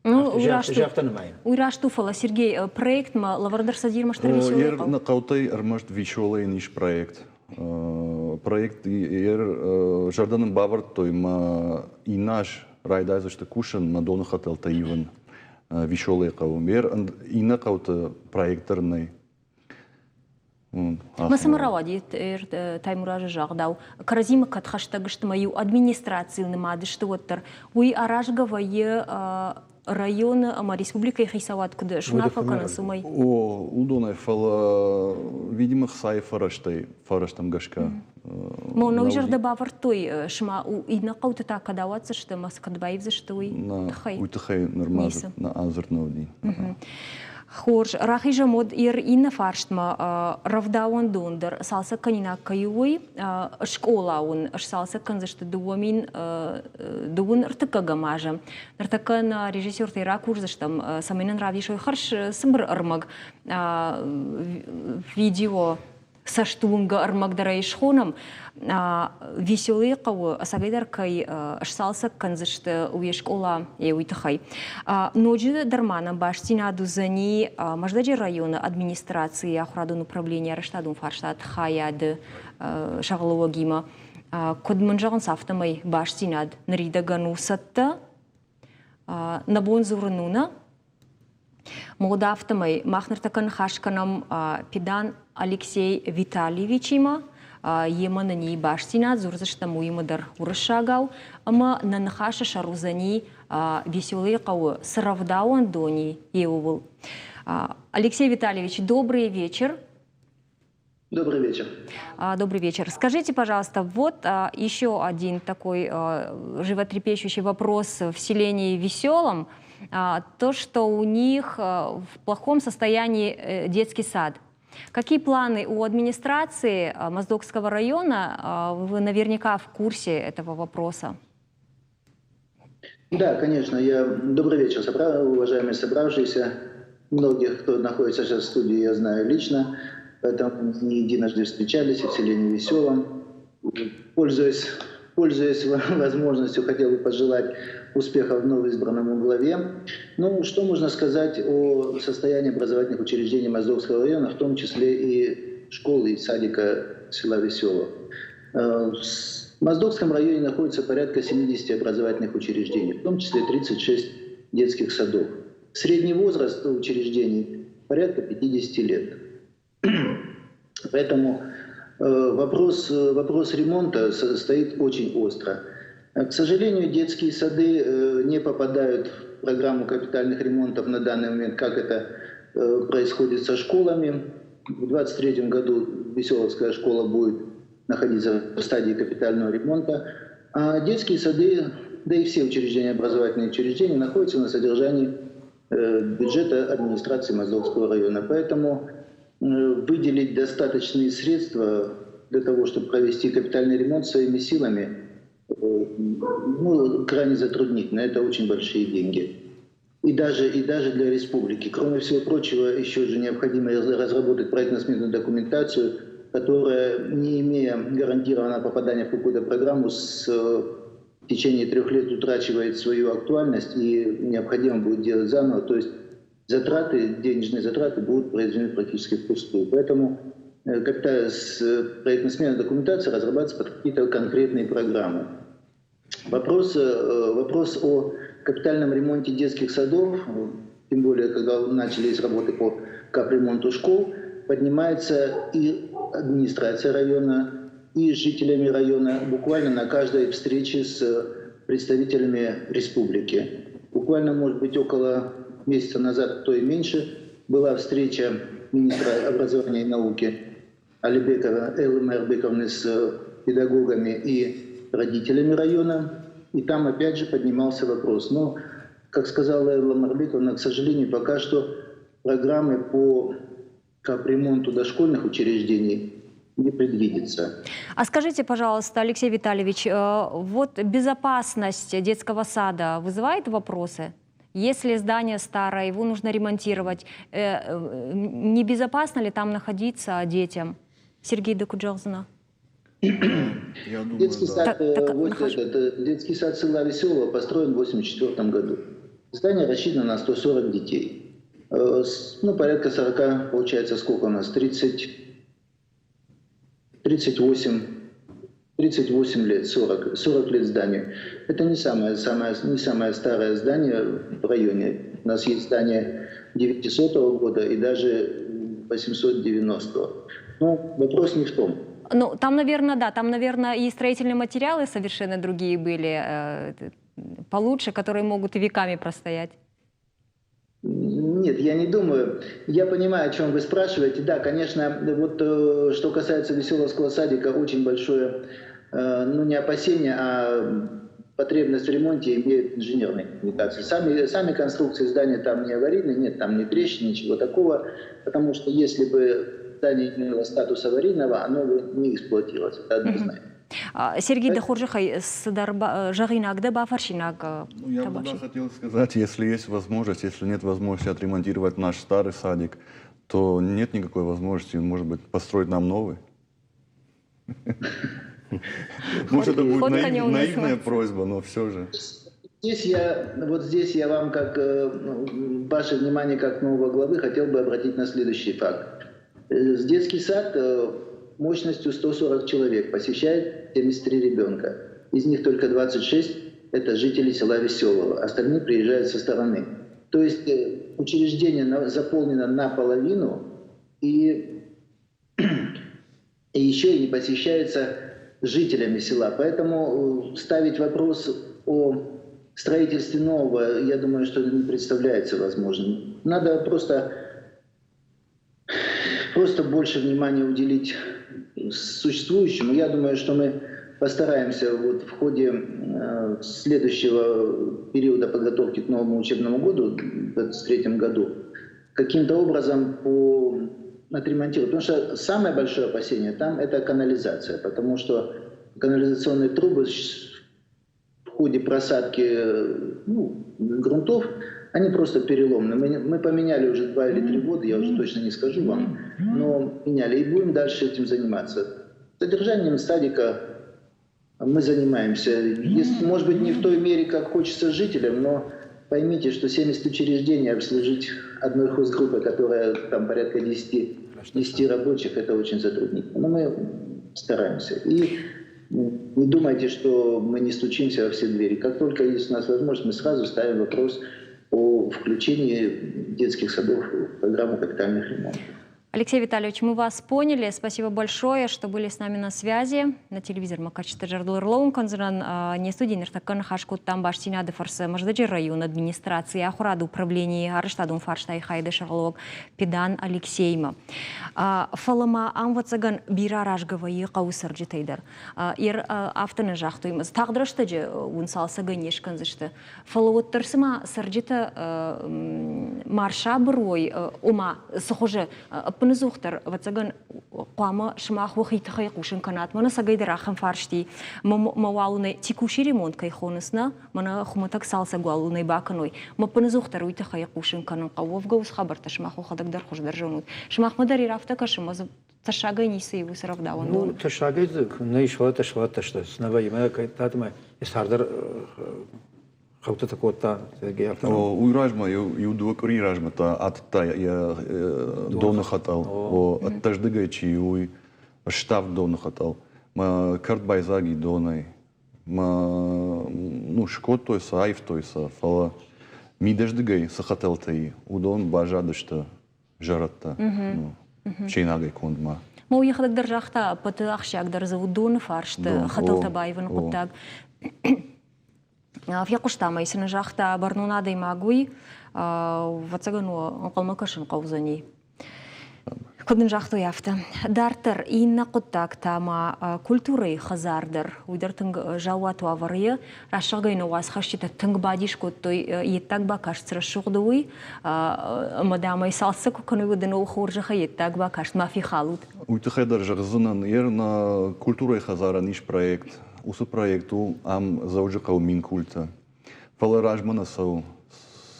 Ну, уый раст у, фӕлӕ, Сергей, проектмӕ лӕвӕрд ӕрцыди ӕрмӕстдӕр Веселый хъӕу? Нӕ хъӕутӕй ӕрмӕст Веселыйӕн ис проект. Проект зӕрдӕ нын бавӕрдтой мӕ иннӕ аз райдайдзысты кусын мӕ доны хӕтӕлтӕ ивын Веселые хъӕуы. Мер иннӕ хъӕуты проект дӕр нӕй. Ма цӕмӕ рауади Таймуразы загъдау, кӕрӕдзимӕ кӕд хӕстӕг сты мӕ иу администрацийыл нымад сты, уӕддӕр уый аразгӕ вӕййы районы ӕмӕ республикӕйы хицауад куыд суынаффӕ кӕнынц, уымӕй? О, уыдонӕй, фӕлӕ, видимо, хцайы фӕрӕзтӕй, фӕрӕзтӕм гӕсгӕ. Моной зӕрдӕ бавӕрдтой, сыма иннӕ хъӕуты та кӕд ауадздзысты ӕмӕ кӕд баивдзысты, уый тыххӕй? Уый тыххӕй нырма дзырд нӕ уыди. Хорз, рахизӕм уӕд йӕ иннӕ фарстмӕ. Рӕвдауӕндон дӕр цалцӕг кӕнинаг кӕй у, уый скъола уын сцалцӕг кӕндзысты 2000 дыууын ӕртыккӕгӕм азы. Ныртӕккӕ нӕ режиссертӕй ракурдзыстӕм, цӕмӕй нын равдисой хӕрз цыбыр ӕрмӕг, видео цӕстуынгӕ ӕрмӕг дӕр ӕй схонӕм. Веселые хъӕуы ӕцӕгӕйдӕр кӕй сцалцӕг кӕндзысты уе скъола, уый тыххӕй. Ноджы дӕр ма нӕм бастдзинад уыдзӕни Мӕздӕджы районы администрацийы ахуырадон управленийы арӕзтадон фарстаты хайады сӕргълӕууӕгимӕ. Куыд мын зӕгъынц, афтӕмӕй бастдзинад ныридӕгӕн у цӕттӕ. Нӕ бон дзурын у нӕ? Мод афтӕмӕй мах ныртӕккӕ ныхас кӕнӕм Педан Алексей Витальевичимӕ, йемӕ нын и бастдзинад, дзурдзыстӕм уыимӕ дӕр уырыссагау, ӕмӕ нӕ ныхасы сӕр уыдзӕни Веселые хъӕуы цы рӕвдауӕндон и, ууыл. Алексей Витальевич, добрый вечер. Добрый вечер. Добрый вечер. Скажите, пожалуйста, вот еще один такой животрепещущий вопрос в селении Веселом. То, что у них в плохом состоянии детский сад. Какие планы у администрации Моздокского района? Вы наверняка в курсе этого вопроса. Да, конечно. Добрый вечер, уважаемые собравшиеся. Многих, кто находится сейчас в студии, я знаю лично, поэтому не единожды встречались и в селении Веселом. Пользуясь возможностью, хотел бы пожелать успехов новоизбранному главе. Ну, что можно сказать о состоянии образовательных учреждений Моздокского района, в том числе и школы и садика села Веселого. В Моздокском районе находится порядка 70 образовательных учреждений, в том числе 36 детских садов. Средний возраст учреждений порядка 50 лет. Поэтому вопрос ремонта стоит очень остро. К сожалению, детские сады не попадают в программу капитальных ремонтов на данный момент, как это происходит со школами. В 2023 году Веселовская школа будет находиться в стадии капитального ремонта. А детские сады, да и все учреждения, образовательные учреждения, находятся на содержании бюджета администрации Моздокского района. Поэтому выделить достаточные средства для того, чтобы провести капитальный ремонт своими силами, ну, крайне затруднительно. Это очень большие деньги. И даже для республики. Кроме всего прочего, еще же необходимо разработать проектно-сметную документацию, которая, не имея гарантированного попадания в какую-то программу, в течение 3 лет утрачивает свою актуальность и необходимо будет делать заново. То есть затраты, денежные затраты будут произведены практически впустую. Поэтому когда проектно-сметная документация разрабатывается под какие-то конкретные программы. Вопрос о капитальном ремонте детских садов, тем более, когда начались работы по капремонту школ, поднимается и администрация района, и жителями района буквально на каждой встрече с представителями республики. Буквально, может быть, около месяца назад, то и меньше, была встреча министра образования и науки Алибекова, Эллы Майрбековны с педагогами и родителями района. И там опять же поднимался вопрос. Но, как сказала Элла Марбековна, к сожалению, пока что программы по капремонту дошкольных учреждений не предвидится. А скажите, пожалуйста, Алексей Витальевич, вот безопасность детского сада вызывает вопросы? Если здание старое, его нужно ремонтировать, небезопасно ли там находиться детям? Сергей Докуджалзина. Я думаю, Детский да. сад, Так, так, вот нахожу. этот, детский сад села Веселого построен в 1984 году. Здание рассчитано на 140 детей. Ну, порядка 40, получается, сколько у нас? 30, 38, 38 лет, 40 лет зданию. Это не самое старое здание в районе. У нас есть здание 900 года и даже 890. Но вопрос не в том. Ну, там, наверное, да, там, наверное, и строительные материалы совершенно другие были, получше, которые могут и веками простоять. Нет, я не думаю. Я понимаю, о чем вы спрашиваете. Да, конечно, вот что касается Веселовского садика, очень большое, ну не опасение, а потребность в ремонте имеют инженерные коммуникации. Сами конструкции здания там не аварийные, нет, там ни трещин, ничего такого, потому что если бы здание имело статус аварийного, оно бы не эксплуатировалось, это однозначно. Сергей дӕ хорзӕхӕй, цыдӕр зӕгъинаг дӕ бафӕрсинаг? Ну, я бы, да, хотел сказать, если есть возможность, если нет возможности отремонтировать наш старый садик, то нет никакой возможности, может быть, построить нам новый. Может, это будет Ход конем наивная называется. просьба, но все же. Вот здесь я вам, как, ну, ваше внимание как нового главы, хотел бы обратить на следующий факт. Детский сад мощностью 140 человек посещает 73 ребенка. Из них только 26 это жители села Веселого, остальные приезжают со стороны. То есть учреждение заполнено наполовину и еще и не посещается жителями села. Поэтому ставить вопрос о строительстве нового, я думаю, что не представляется возможным. Надо просто больше внимания уделить существующему. Я думаю, что мы постараемся вот в ходе следующего периода подготовки к новому учебному году, в 2023 году, каким-то образом отремонтировать. Потому что самое большое опасение там это канализация, потому что канализационные трубы в ходе просадки ну, грунтов, они просто переломны. Мы поменяли уже 2 или 3 года, я уже точно не скажу вам, но меняли и будем дальше этим заниматься. Содержанием садика мы занимаемся. Если, может быть, не в той мере, как хочется жителям, но поймите, что 70 учреждений обслужить одной хозгруппой, которая там порядка 10 рабочих, это очень затруднительно. Но мы стараемся. И не думайте, что мы не стучимся во все двери. Как только есть у нас возможность, мы сразу ставим вопрос о включении детских садов в программу капитальных ремонтов. Алексей Витальевич, мы вас поняли. Спасибо большое, что были с нами на связи. Нӕ телевизормӕкӕсджыты зӕрдыл ӕрлӕууын кӕндзынӕн не студийы ныртӕккӕ ныхас кодтам бастдзинады фӕрцы Мӕздӕджы районы администрацийы ахуырады управленийы арӕзтадон фарстайы хайады сӕргълӕууӕг Педан Алексеимӕ. Фӕлӕ ма ам, ӕвӕццӕгӕн, бирӕ аразгӕ вӕййы хъӕуы цӕрджытӕй дӕр. Афтӕ нӕ загътой, тагъд рӕстӕджы уын цалцӕгӕй не скӕндзысты. Фӕлӕ уӕддӕр цыма цӕрджытӕ ма рсабыр уой, ома цы хуызы ӕппынӕдзухдӕр, ӕвӕццӕгӕн, хъуамӕ сымах уӕхи тыххӕй хъусын кӕнат. Мӕнӕ цӕгӕйдӕр ахӕм фарсти, мӕ уал текущий ремонт кӕй хонынц, нӕ, мӕнӕ хуымӕтӕг цалцӕг уал уынӕй бакӕной. Мӕ ӕппынӕдзухдӕр уый тыххӕй хъусын кӕнын хъӕуы. Уӕвгӕ уыцы хабӕрттӕ сымах уӕхӕдӕг дӕр хуыздӕр зонут. Сымахмӕ дӕр афтӕ кӕсы, ӕмӕ дзы тӕссагӕй ницы и уыцы рӕвдауӕндон? Ну, тӕссагӕй дзы нӕ ис, фӕлӕ тӕссаг цы нӕ вӕййы. Мӕ кӕддӕр цардӕр хъӕутытӕ кодта Сергей афтӕ. Уый размӕ, иу дыууӕ къуырийы размӕ та атыдта йӕ доны хӕтӕл. О, ӕддӕздыгӕй чи у, уый ставд доны хӕтӕл. Мӕ кӕрт байдзаг и донӕй. Мӕ Ну, скодтой сӕ, аивтой сӕ, фӕлӕ мидӕздыгӕй цы хӕтӕлтӕ и, уыдон баззадысты зӕрӕдтӕ, ну, чейнагӕй кондмӕ. Ма уый йӕхӕдӕг дӕр загъта, ӕппӕты ахсджиагдӕр дзы у доны фарсты хӕтӕлтӕ баивыны хъуыддаг. Фехъуыстам ӕй, цы нын загъта бӕрнон адӕймаг, уый, ӕвӕццӕгӕн, ӕнхъӕлмӕ кӕсын хъӕудзӕни. Куыд нын загътой, афтӕ. Дарддӕр иннӕ хъуыддаг та ма культурӕйы хӕдзар дӕр, уый дӕр тынг заууат уавӕры. Рӕсугъдӕй нӕ уацхӕсджытӕ тынг бадис кодтой, йе ддаг бакаст цы рӕсугъд у, уый. Ӕмӕ, дам, ӕй цалцӕг куы кӕной, уӕд ын хорзӕхӕй йе ддаг бакаст ма фехалут. Уый тыххӕй дӕр зӕгъдзынӕн, ер нӕ культурӕйы хӕдзарӕн ис проект. Уыцы проект у ам Дзӕуджыхъӕуы Минкульты. Фӕлӕ размӕ нӕ цӕуы.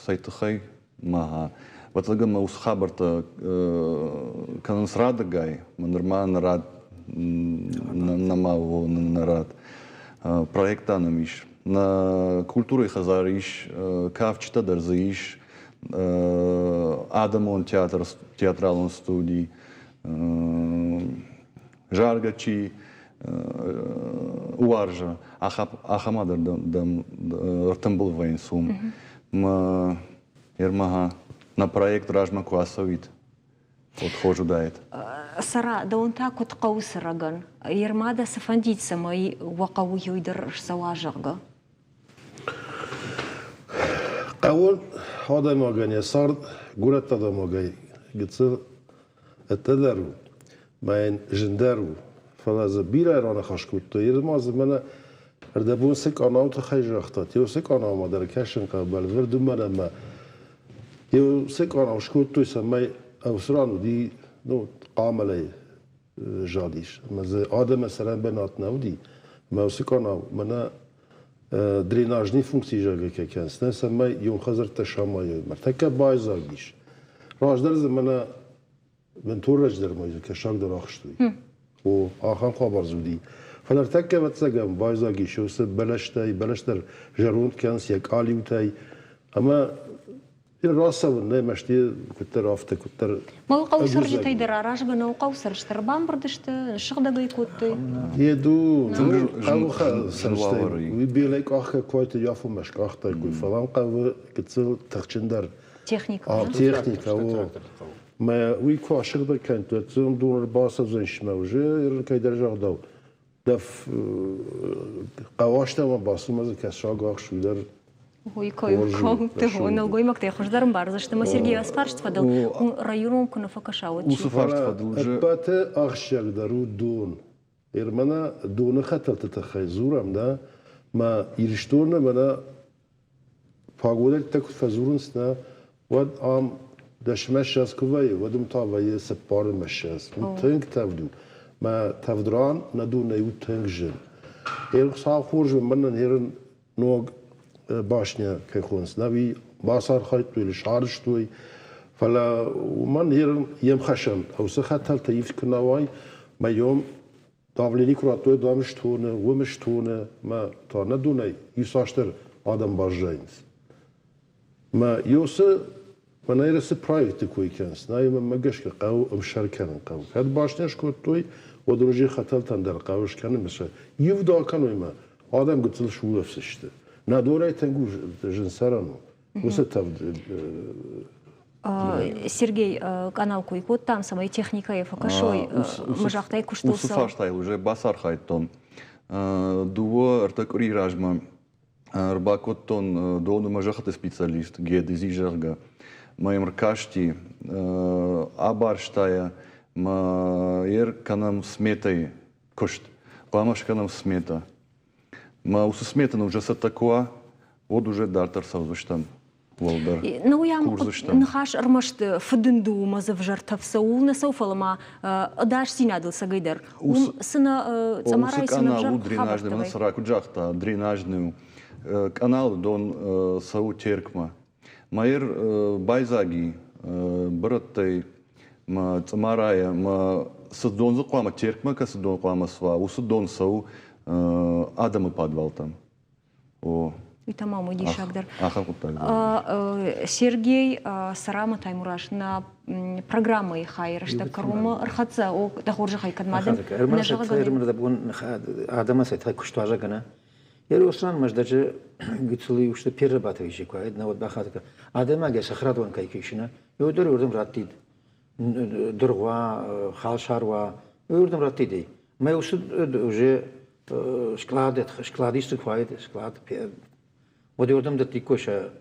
Цӕй тыххӕй? Мӕ ӕвӕццӕгӕн мӕ уыцы хабӕрттӕ кӕнынц радыгай. Мӕ нырма нӕ рад нӕма у нӕ рад. Проекттӕ нӕм ис. Нӕ культурӕйы хӕдзары ис, кафджытӕ дӕр дзы ис, адӕмон театр, театралон студи, заргӕ чи уарзы, ахӕм адӕм ӕртымбыл вӕййынц уым. Мӕ Ермаха нӕ проект размӕ куы ацӕуид, уӕд хорз уыдаид. Цӕра, дӕуӕн та куыд хъӕуы цӕрӕгӕн? Ерма дӕ цы фӕндид, цӕмӕй уӕ хъӕуы иу дӕр ссӕуа, зӕгъгӕ? Хъӕуы адӕймагӕн йӕ цард горӕтты адӕймагӕй гыццыл ӕддӕдӕр у, мӕ йын зындӕр у. Фӕлӕ дзы бирӕ раныхас кодтой. Ма дзы мӕнӕ ӕрдӕбон цы къанауы тыххӕй загътат, еу цы къанаумӕ дӕр кӕсын хъӕуы бӕлвырд, уымӕн ӕмӕ еу цы къанау скодтой, цӕмӕй ӕвцы ран уыди, ну, хъамылӕй задис. Ӕмӕ дзы адӕмӕн цӕрӕн бынат нӕ уыди. Ӕмӕ уыцы къанау мӕнӕ дренажный функци зӕгъгӕ кӕй кӕнынц, нӕ цӕмӕй иу хӕдзӕрттӕ самайой. Ныртӕккӕ байдзаг ис. Раздӕр дзы мӕнӕ бынтон раздӕр ма дзы кӕсаг дӕр ахстой. О, ахӕм хабар дзы уыди. Фӕлӕ ӕртӕккӕ, ӕвӕццӕгӕн, байдзаг ис уыцы бӕлӕстӕй, бӕлӕстӕ зӕронд кӕнынц йӕ къалиутӕй. Ӕмӕ Рацӕуын нӕ мӕсты куыддӕр афтӕ куыддӕр. Мӕ хъӕуы цӕрджытӕй дӕр аразгӕ нӕу хъӕуы цӕрджытӕ ӕрбамбырд сты, сыгъдӕгӕй кодтой. Еду хъӕуы цӕрджытӕй уый белӕй къахгӕ куайты афонмӕ скъахтаиккой, фӕлӕ ам хъӕуы гыццыл тыхджындӕр. Техникӕ. Техникӕ, о. Мӕ уый куы асыгъдӕг кӕнт, уӕд дон ӕрбацӕудзӕн мӕ уже кӕйдӕр загъдау. Дӕ хъӕуастӕмӕ бацумӕ дзы кӕсаг ахс, уый дӕр Уый кой нӕлгоймӕгтӕй хуыздӕр ӕмбардзысты. Ӕмӕ Сергей, ацы фарст фӕдыл районон куы нӕ фӕкӕса, уӕд Уыцы фарст фӕдыл уже Ӕппӕты ахсджиагдӕр у дон. Мӕнӕ доны хӕтӕлты тыххӕй дзурӕм, да, мӕ Ирыстоны мӕнӕ пагодӕрттӕ куы фӕдзурынц, нӕ, уӕд ам дӕсмӕ ссӕдз куы вӕййы, уӕд уым та вӕййы цыппармӕ ссӕдз. Уым тынг тӕвд у. Мӕ тӕвд ран нӕ донӕй у тынг зын. Хуыцау хорз у, мӕнӕн ерын ног башня кӕй хонынц, нӕ уый бацархайдтой или сарӕзтой. Фӕлӕ уымӕн ерын йе мхӕсӕн уыцы хӕтӕлтӕ ивд куы нӕ уай, мӕ йом давлени куы радтой, дам стоны, уым стоны, мӕ та нӕ донӕй иуцасдӕр адӕм баззайынц. Мӕ ёсы мӕнӕ цы проекты кой кӕнынц, нӕ мӕнмӕ гӕсгӕ хъӕуы ӕмсӕр кӕнын хъӕуы. Кӕд башня скодтой, уӕд уже хӕтӕлтӕн дӕр хъӕуы скӕнын, сӕ ивд акӕной мӕ адӕм гыццыл сулӕфдзысты. Нӕ дорӕй тынг зын цӕрӕн у. Уыцы тӕвд Сергей, къанал кой кодтам, цӕмӕй техникӕйы фӕкӕсой, мы загътай куыстыл Уыцы фарстайыл уже бацархайдтон. Дыууӕ ӕртӕ къуырийы размӕ ӕрбакодтон доны мӕ зӕххыты специалист Гедези, зӕгъгӕ. Мӕ йӕм ӕркасти, абарста йӕ, мӕ йе ркӕнӕм сметӕйы куыст. Хъуамӕ скӕнӕм сметӕ. Мӕ уыцы сметӕ нын уже цӕттӕ куы уа, уӕд уже дарддӕр цӕудзыстӕм уӕлдӕр. Ну, уый ам ныхас ӕрмӕст фыдынду ӕмӕ дзы ӕвзӕр тӕф цӕуыл нӕ цӕуы, фӕлӕ ма ӕдасдзинадыл цӕгӕйдӕр. Уым цы нӕ цъамарайы цы нӕ ӕвзӕр у дренажный, мӕнӕ Сара куыд загъта, дренажный у. Къаналы дон цӕуы Теркмӕ. Майыр байдзаги бырӕттӕй мӕ цъымарайӕ мӕ цы дон дзы хъуамӕ Теркмӕ кӕцы дон хъуамӕ суа, уыцы дон цӕуы адӕмы подвалтӕм. О. Уый та ма мой диссаг дӕр. Ахӕм хъуыддаг дӕр. Сергей Сарамы Таймураз нӕ программӕйы хайы рӕстӕг кӕронмӕ ӕрхӕццӕ. О, дӕ хорзӕхӕй, кӕд ма дын нӕ зӕгъгӕ. Адӕмӕн сӕ куыстуарзагӕнӕ. Ерослан Мӕздӕджы гыццыл иусты перерабатывающий куы уаид, науӕд бахатыр адӕймаг йӕ цӕхӕрадон кӕй кусы, уый дӕр уырдӕм раттид дыргъ уа, халсар уа, уый уырдӕм раттид ӕй. Мӕ уыцы уже склад, складисты куы уаид, склад, уӕд уырдӕм дӕттиккой сӕ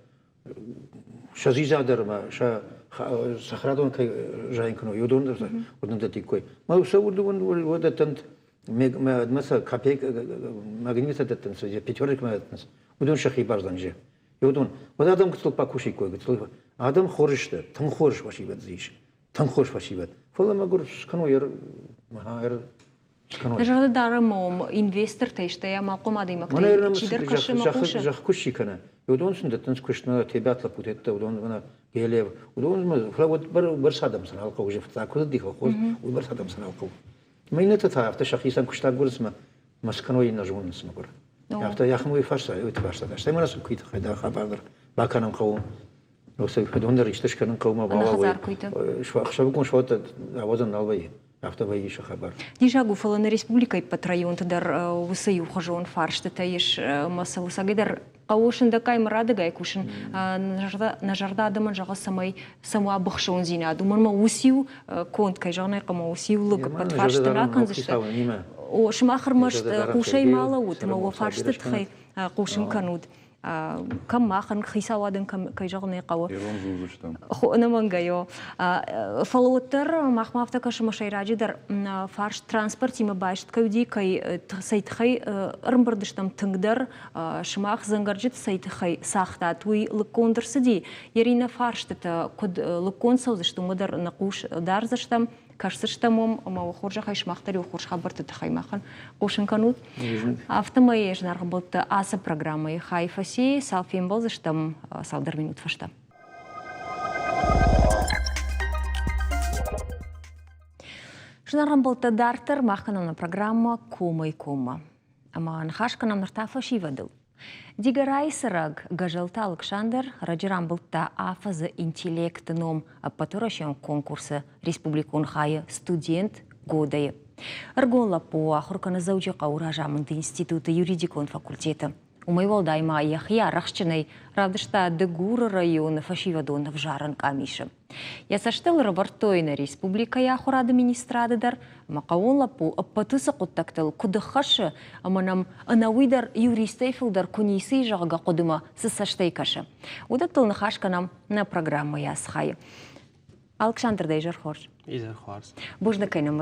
сӕ дзидза дӕр ӕмӕ сӕ цӕхӕрадон кӕй зайын кӕной, уыдон уырдӕм дӕттиккой. Мӕ сӕ уырдӕм дӕттӕнт мӕ сӕ копейк магнитӕ дӕттынц, пятерочкӕ дӕттынц, уыдон сӕхи бардзӕн же. Уыдон, уӕд адӕм гыццыл бакусиккой, гыццыл. Адӕм хорз сты, тынг хорз фӕсивӕд дзы ис, тынг хорз фӕсивӕд. Фӕлӕ мӕгуыр скӕной скӕной. Зӕрдӕ дарӕм ом инвестортӕй, стӕй амалхъом адӕймӕгтӕй чидӕр кӕсы ӕмӕ хъусы. Зӕхх куыст чи кӕны, уыдон сын дӕттынц куыстмӕ тебӕт лӕппутӕ, уыдон Гелев, уыдон фӕлӕ уӕд бӕрц адӕм сын нал хъӕуы, фыццаг куыд уыди колхоз, уый бӕрц адӕм сын нал хъӕуы. Иннӕтӕ та афтӕ сӕхицӕн куыстагурынц мӕ мӕ скӕной нӕ зонынц мӕгуыр. Афтӕ йӕхн уый фарста, уый фарста. Стӕй мӕнӕ цы куыйты тыххӕй дӕр хабар дӕр бакӕнын хъӕуы. Уыцы фӕдон дӕр исты скӕнын хъӕуы мӕ бауа уый. Ӕхсӕвыгон суӕттӕ ауадзӕн нал вӕййы. Афтӕ вӕййы сӕ хабар. Диссаг у, фӕлӕ нӕ республикӕйы ӕппӕт районты дӕр уыцы иухуызон фарстытӕ ис ӕмӕ сыл сагӕй дӕр хъӕуы сындӕггай ӕмӕ радыгай кусын. Нӕ зӕрдӕ адӕмӕн зӕгъы, цӕмӕй сӕм уа быхсондзинад. Уымӕн ӕмӕ уыциу конд, кӕй зӕгъын ӕй хъӕуы, уыциу лыг ӕппӕт фарсты ракӕндзысты. Сымах ӕрмӕст хъусӕй ма лӕуут ӕмӕ уӕ фарсты тыххӕй хъусын кӕнут. Кӕм махӕн хицауадӕн кӕй зӕгъын ӕй хъӕуы. Ирон дзурдзыстӕм. Ӕнӕмӕнгӕй, о. Фӕлӕ уӕддӕр махмӕ афтӕ кӕсы, ӕмӕ сӕйраджыдӕр фарст транспортимӕ баст кӕй уыди, кӕй цӕй тыххӕй ӕрӕмбырд стӕм тынгдӕр, сымах дзӕнгӕрджыты цӕй тыххӕй цагътат, уый лыггонд ӕрцыди. Иринӕ фарстытӕ куыд лыггонд цӕудзысты, уымӕ дӕр нӕ хъус дардзыстӕм. Кӕсдзыстӕм уым ӕмӕ уӕ хорзӕхӕй сымах дӕр иу хорз хабӕртты тыххӕй махӕн хъусын кӕнут. Афтӕмӕй зынаргъ ӕмбӕлттӕ ацы программӕйы хай фӕци, цал фембӕлдзыстӕм цалдӕр минут фӕстӕ. Зынаргъ ӕмбӕлттӕ, дарддӕр мах кӕнӕм нӕ программӕ Комӕй-коммӕ. Ӕмӕ ныхас кӕнӕм ныр та фӕсивӕдыл. Дигорайы цӕрӕг Гӕзӕлты Алыксандр раджы рамбылдта афӕдзы интеллекты ном ӕппӕтуӕрӕсеон конкурсы республикон хайы студент года-йы. Ӕрыгон лӕппу ахуыр кӕны Дзӕуджыхъӕуы разамынды институты юридикон факультеты. Уымӕй уӕлдай ма йӕхи арӕхстджынӕй равдыста Дыгуры районы фӕсивӕдон ӕвзарӕн къамисы. Йӕ цӕстыл ӕрӕвӕрдтой нӕ республикӕйы ахуырады министрады дӕр ӕмӕ хъӕууон лӕппу ӕппӕт уыцы хъуыддӕгтыл куыд ӕххӕссы ӕмӕ нӕм ӕнӕуый дӕр юристӕй фылдӕр куы ницы и, зӕгъгӕ, хъуыдымӕ цы цӕстӕй кӕсы. Уыдӕттыл ныхас кӕнӕм нӕ программӕйы ацы хайы. Алыксандр, дӕ изӕр хорз. Изӕр хорз. Бузныг, кӕй нӕм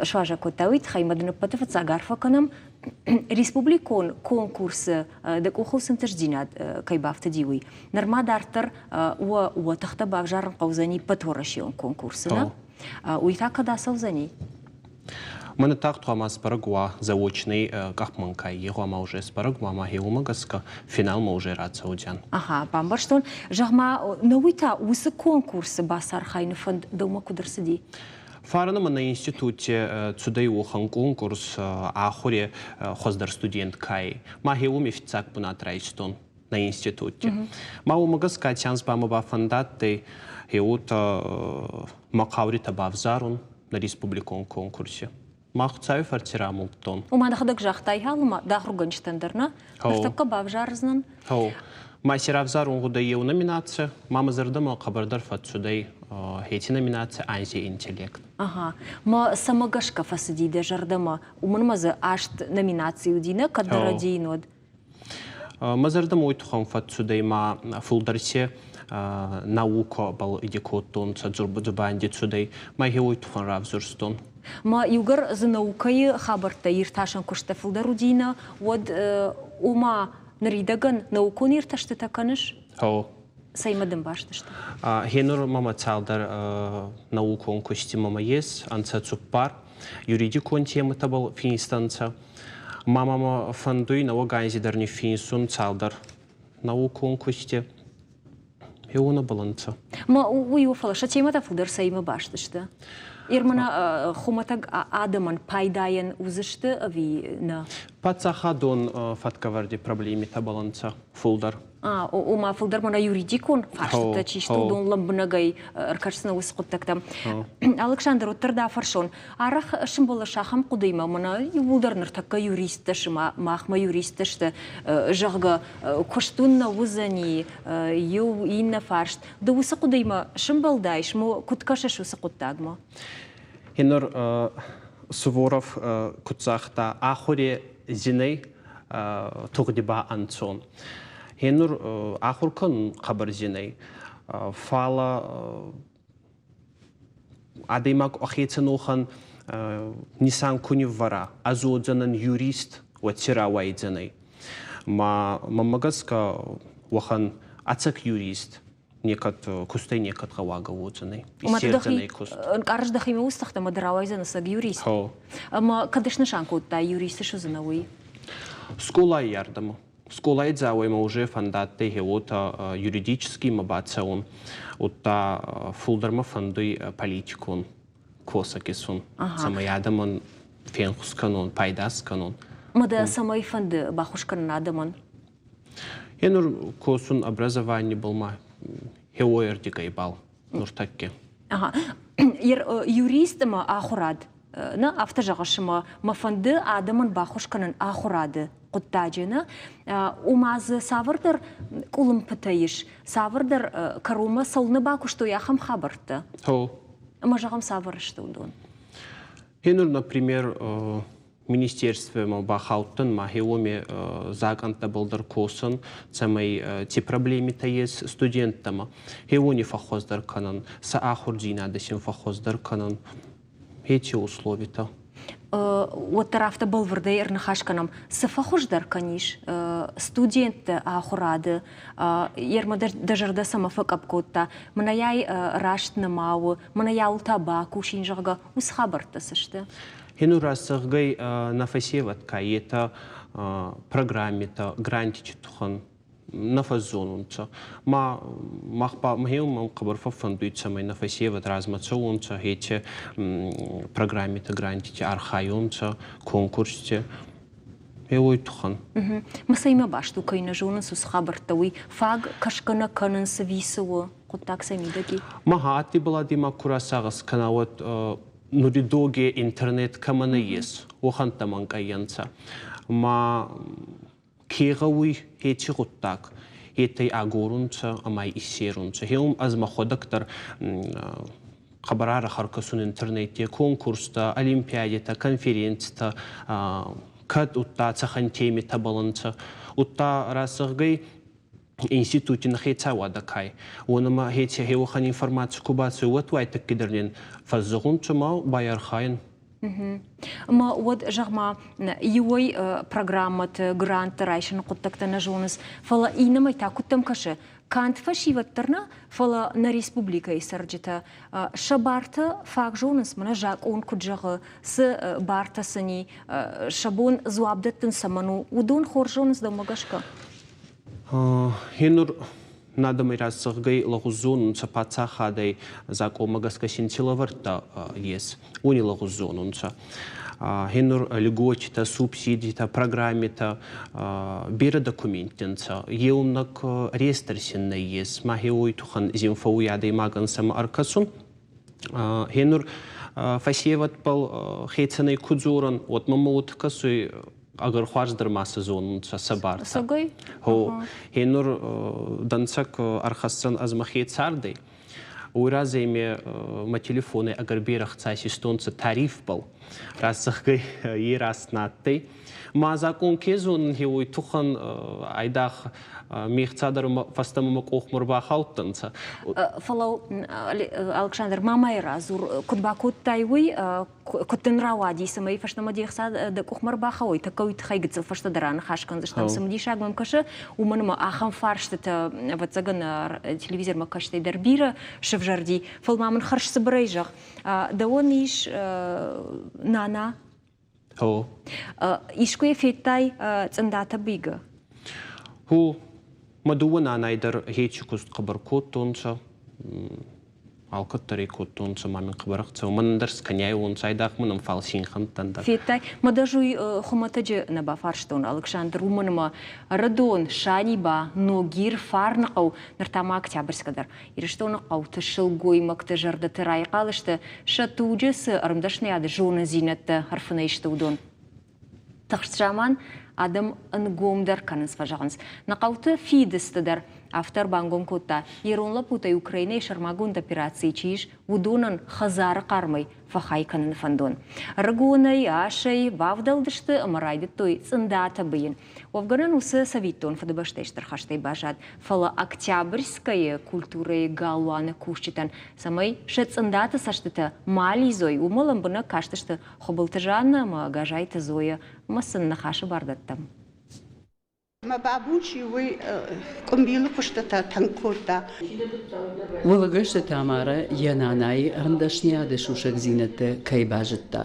суазӕг кодта, уый тыххӕй ма дын ӕппӕты фыццаг арфӕ кӕнӕм. Республикон конкурсы дӕ къухыл цы ӕнтыстдзинад кӕй бафтыди, уый. Нырма дарддӕр уӕ уӕ тыхтӕ бавзарын хъӕудзӕни ӕппӕтуӕрӕсеон конкурсы, нӕ? Уый та кӕд ацӕудзӕни? Мӕнӕ тагъд хъуамӕ сбӕрӕг уа заочный къахманкӕй. Е хъуамӕ уже сбӕрӕг уа, ӕма уымӕ гӕсгӕ финалмӕ уже рацӕудзӕн. Аха, бамбӕрстон. Зӕгъ-ма, нӕуый та уыцы конкурсы бацархайыны фӕнд дӕумӕ куыд ӕрцыди? Фарны мӕ нӕ институте цудӕй уӕхӕн конкурс ахури хуӕздӕр студент кай. Мӕхе уоми фиццаг бунат райстон нӕ институтти. Ма уомӕ гӕсгӕ аци анз ба мӕ бафӕндадтӕй гъеуотӕ мӕ хъауритӕ бавзарун нӕ республикон конкурси. Мах Хуцауи фӕрци рамулдтон. Ома дӕхӕдӕг загътай алыма дӕ ахуыргӕнджытӕн дӕр, нӕ? Ныртӕккӕ бавзардзынӕн. Гъо. Ма си равзарун гъудӕй еу номинаци, ма мӕ зӕрдӕмӕ хъӕбӕрдӕр фӕццудӕй хеци номинаци «Анзи интеллект». Ага. Ма цӕмӕ гӕсгӕ фӕцыди дӕ зӕрдӕмӕ? Уымӕн ма дзы аст номинаци уыди, нӕ? Кӕд дӕ рӕдийын, уӕд? Мӕ зӕрдӕмӕ уой туххӕн фӕццудӕй ма фулдӕр си наукӕбӕл иди кодтонцӕ, дзубанди цудӕй, ма хе уой туххӕн равзурстон. Ма иугӕр дзы наукӕйы хабӕрттӕ иртасӕн куысттӕ фылдӕр уыди нӕ, уӕд ома ныридӕгӕн наукон иртӕстытӕ кӕныс? Гъо. Цӕймӕ дын баст сты? Гъенур мӕмӕ цалдӕр наукон кусти мӕмӕ ес, ӕнцӕ цуппар. Юридикон темӕтӕбӕл финстӕнцӕ. Ма мӕмӕ фӕндуй нӕуӕг анзи дӕр ниффинсун цалдӕр наукон кусти. Еуонӕбӕл ӕнцӕ. Ма уый у, фӕлӕ сӕ темӕтӕ фылдӕр цӕимӕ баст сты? Ермана хуымӕтӕг адӕмӕн пайдайӕн уыдзысты ӕви нӕ? Паддзахадон фӕткӕвӕрди проблемитӕбӕл ӕнцӕ фулдӕр. Ома фылдӕр мӕнӕ юридикон фарстытӕ чи сты, уыдон лӕмбынӕгӕй ӕркӕсдзынӕ уыцы хъуыддӕгтӕм. Алыксандр, уӕддӕр дӕ фӕрсон, арӕх сымбӕлыс ахӕм хъуыдыимӕ, мӕнӕ иууылдӕр ныртӕккӕ юристтӕ сты, махмӕ юристтӕ сты, зӕгъгӕ, куыст уын нӕ уыдзӕни, иу иннӕ фарст. Ды уыцы хъуыдыимӕ сымбӕлдаис, куыд кӕсыс уыцы хъуыддагмӕ? Еныр Суворов куд загъта, ахури зинӕй тугъди ба ӕнцон. Енур ахур кӕнун хъӕбӕр зин ӕй, фал адӕймаг ӕхецӕн уӕхӕн нисан ку ниввӕра, ӕз уодзӕнӕн юрист, уӕд ци рауайдзӕнӕй. Ма мӕмӕ гӕсгӕ уӕхӕн ӕцӕг юрист некӕд кустӕй некӕд гъӕуагӕ уодзӕнӕй. Иссердзӕнӕй куст. Ӕнкъарыс дӕхимӕ устыхтӕ ӕмӕ ды рауайдзӕнӕ цӕг юрист. Ӕмӕ кӕд снысан кодтай юристы суыдзынӕ уый? Скъолайы ардӕмӕ. Скъолайы дзауӕмӕ уже фӕндадтӕй гъеуотӕ юридическиймӕ бацӕун, удта фулдӕр мӕ фӕндуй политикон косӕг исун, цӕмӕй адӕмӕн фенхус кӕнон, пайда скӕнон. Ма дӕ цӕмӕй фӕнды баххуыс кӕнын адӕмӕн? Е нур косун образованиебӕл ма хеуойӕрдигӕй бал нуртӕкки. Ага. Юрист ӕмӕ ахуырад нӕ афтӕ зӕгъыс ӕмӕ мӕ фӕнды адӕмӕн баххуыс кӕнын ахуырады хъуыддаджы нӕ ома дзы цавӕрдӕр къуылымпытӕ ис, цавӕрдӕр кӕронмӕ цӕуылнӕ бакуыстой ахӕм хабӕрттӕ? Ӕмӕ зӕгъӕм, цавӕр сты уыдон? Енур, например, министерствемӕ бахаудтӕн, мӕхе уоми закъӕнттӕбӕл дӕр косун, цӕмӕй ци проблемитӕ ес студенттӕмӕ, хе уони фӕххуӕздӕр кӕнӕн, сӕ ахурдзийнадӕ син фӕххуӕздӕр кӕнӕн, еци условитӕ. Уӕддӕр афтӕ бӕлвырдӕй ӕрныхас кӕнӕм, цы фӕхуыздӕр кӕнис студентты ахуырады, ермӕ дӕ зӕрдӕ цӕмӕ фӕкъӕпп кодта, мӕнӕй раст нӕма у, мӕнӕ ауыл та бакусин, зӕгъгӕ, уыцы хабӕрттӕ цы сты? Хену рӕсугъдӕй нӕ фӕсевӕд ка етӕ программитӕ, грантити туххӕн нӕ фӕззонунцӕ. Ма мах ба мӕхеумӕ хъӕбӕр фӕффӕндуй, цӕмӕй нӕ фӕсевӕд размӕ цӕуонцӕ, еци программитӕ, грантити архайонцӕ, конкурсти. Е уой туххӕн. Ма цӕимӕ баст у, кӕй нӕ зонынц уыцы хабӕрттӕ, уый фаг кӕсгӕ нӕ кӕнынц ӕви цы у? Хъуыддаг сӕ мидӕг и? Ма адти баладимӕ ку расагъӕс кӕна, уӕд нури доги интернет кӕмӕ нӕййес, уӕхӕнттӕ мӕнкъӕййӕнцӕ. Ма ке гъӕуй еци гъуддаг, етӕй агорунцӕ ӕма иссерунцӕ. Хеум ӕз мӕхуӕдӕг дӕр хъӕбӕр арӕх ӕркӕсун интернетти конкурстӕ, олимпиадитӕ, конференцитӕ, кӕд удта цӕхӕн темитӕбӕл ӕнцӕ. Удта рӕсугъдӕй институти хецауадӕ кай, уонӕмӕ хеци хеуӕхӕн информаци ку бацӕуй, уӕд уайтӕккидӕр нин фӕззӕгъунцӕ ма байархайӕн. Ӕмӕ уӕд, зӕгъ-ма, иуӕй программӕты, грантты райсыны хъуыддӕгтӕ нӕ зонынц, фӕлӕ иннӕмӕй та куыд дӕм кӕсы, канд фӕсивӕд дӕр нӕ, фӕлӕ нӕ республикӕйы цӕрджытӕ сӕ бартӕ фаг зонынц, мӕнӕ закъон куыд зӕгъы, цы бартӕ сын и, сӕ бон дзуапп дӕттын цӕмӕн у, уыдон хорз зонынц дӕумӕ гӕсгӕ? Гьенур надӕмӕй рацӕгъгӕй лӕгъуз зонунцӕ паддзахадӕй закъонмӕ гӕсгӕ син ци лӕвӕрдтӕ ес, уони лӕгъуз зонунцӕ. Гьенур льготитӕ, субсидитӕ, программитӕ берӕ документтӕ нцӕ. Еунӕг реестр син нӕййес. Ма гье уой туххӕн зин фӕууй адӕймагӕн сӕмӕ ӕркӕсун. Гьенур фӕсевӕдбӕл хецӕнӕй ку дзорӕн, уӕд мӕмӕ уотӕ кӕсуй, ӕгӕр хуарз дӕр ма сӕ зонунцӕ сӕ бартӕ. Согой? Гъо. Гьенур дӕнцӕг ӕрхӕсдзӕн ӕз мӕхе цардӕй. Уой разӕй ме мӕ телефонӕй ӕгӕр берӕ хца исистонцӕ тарифбӕл. Рацӕггӕй е раст нӕ адтӕй. Ма закъон ке зонун, гье уой туххӕн айдагъ ме хца дӕр фӕстӕмӕ мӕ къохмӕ рбахаудтӕнцӕ. Фӕлӕ, Александр, ма мӕ радзур, куд бакодтай уый, куыд дын рауади, цӕмӕй фӕстӕмӕ де хца дӕ къухмӕ рбахауой, тӕккӕ уый тыххӕй гыццыл фӕстӕдӕр аныхас кӕндзыстӕм. Цымыдисаг мӕм кӕсы, уымӕн ӕмӕ ахӕм фарстытӕ, ӕвӕццӕгӕн, телевизормӕ кӕстӕй дӕр бирӕ сывзӕрди. Фӕлӕ ма мын хӕрзцыбырӕй зӕгъ, дӕуӕн ис нана? О. Искуы йӕ федтай цъындатӕ бийгӕ? Хо, мӕ дууӕ нанай дӕр хечи куст хъӕбӕр кодтонцӕ. Алкӕддӕр ӕй кодтонцӕ ма мин хъӕбӕр ӕхцӕуӕн. Мӕнӕн дӕр скӕниайуонцӕ, айдагъ мӕнӕн, фал синхӕнттӕн дӕр. Федтай, мӕ дӕр хуымӕтӕджы нӕ бафарстон, Алыксандр, уымӕн ӕмӕ Ӕрыдон, Саниба, Ногир, Фарныхъӕу, ныр та ма Октябрьскӕ дӕр. Ирыстоны хъӕуты сылгоймӕгты зӕрдӕты райхъал сты, сӕ туджы цы ӕрмдӕсныйады зонындзинӕдтӕ ӕрфынӕй сты, уыдон. Тыхст заман адӕм ӕнгомдӕр кӕнынц, фӕзӕгъынц. Нӕ хъӕуты фидыцты дӕр афтӕ ӕрбангом кодта, ирон лӕппутӕй Украинӕйы сӕрмагонд операцийы чи ис, уыдонӕн хӕдзары хъармӕй фӕхай кӕныны фӕндон. Ӕрыгонӕй, асӕй бавдӕлдысты ӕмӕ райдыдтой цъындатӕ быйын. Уӕвгӕнӕн уыцы цӕвиттон Фыдыбӕстӕйы Стыр хӕстӕй баззад, фӕлӕ Октябрьскӕйы культурӕйы галуаны кусджытӕн, цӕмӕй сӕ цъындаты цӕстытӕ ма лидзой, уымӕ лӕмбынӕг кастысты Хуыбылты Жаннӕ ӕмӕ Газайты Зоя ӕмӕ сын ныхасы бар дӕттӕм. Мӕ бабучи уый къуымбилы куыстытӕ тынг кодта. Уӕлыгӕсты Тамарӕ йӕ нанайы ӕрмдӕсныйады сусӕгдзинӕдтӕ кӕй базыдта,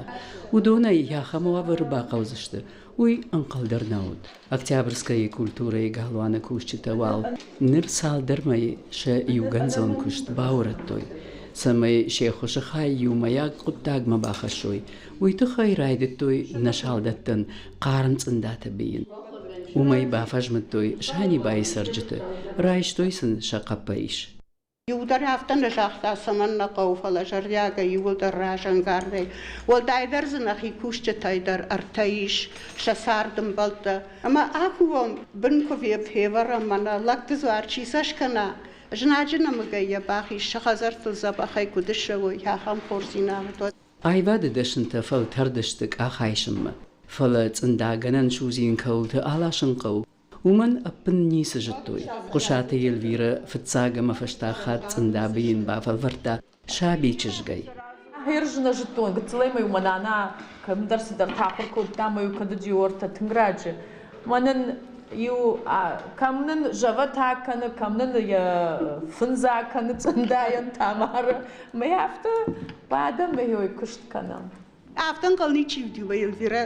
уыдонӕй ахӕм уавӕры бахъӕудзысты, уый ӕнхъӕл дӕр нӕ уыд. Октябрьскӕйы культурӕйы галуаны кусджытӕ уал ныр цалдӕр мӕйы сӕ иугӕндзон куыст баурӕдтой, цӕмӕй се ххуысы хай иумӕйаг хъуыддагмӕ бахӕссой, уый тыххӕй райдыдтой нӕ салдӕттӕн хъарм цъындатӕ бийын. Уымӕй бафӕзмыдтой Санибайы цӕрджыты, райстой сын сӕ хъӕппӕрис. Иу дӕр афтӕ нӕ загъта, цӕмӕн нӕ хъӕуы, фӕлӕ зӕрдиагӕй иууылдӕр разӕнгардӕй. Уӕлдайдӕр дзы нӕхи кусджытӕй дӕр ӕртӕ ис, сӕ цардӕмбӕлттӕ. Ӕмӕ акувӕм, бын куы февӕрӕм, мӕнӕ лӕгты дзуар чи сӕ скӕна, знаджы нӕмыгӕй йӕ бахиз, сӕ хӕдзӕрттыл дзӕбӕхӕй куыд ссӕуой, ахӕм хорздзинад уӕд. Аивады дӕснытӕ фӕлтӕрд сты къахайсынмӕ, фӕлӕ цъындагӕнӕн судзин кӕуылты аласын хъӕуы, Уымӕн ӕппын ницы зыдтой. Хъуысаты Эльвирӕ фыццаг ӕмӕ фӕстаг хатт цъында бийын бафӕлвӕрдта саби чызгӕй. Хӕрз нӕ зыдтон, гыццылӕй ма-иу мӕ нана кӕмдӕр цыдӕртӕ ахуыр кодта ӕмӕ-иу кӕд уыди ортӕ тынг раджы. Мӕнӕн иу кӕм нын зӕвӕтӕ кӕны, кӕм нын йӕ фындз акӕны цъындайӕн Тамары. Мӕ афтӕ бадӕм ӕмӕ куыст кӕнӕм. Афтӕ ӕнхъӕл ничи уыди, Эльвирӕ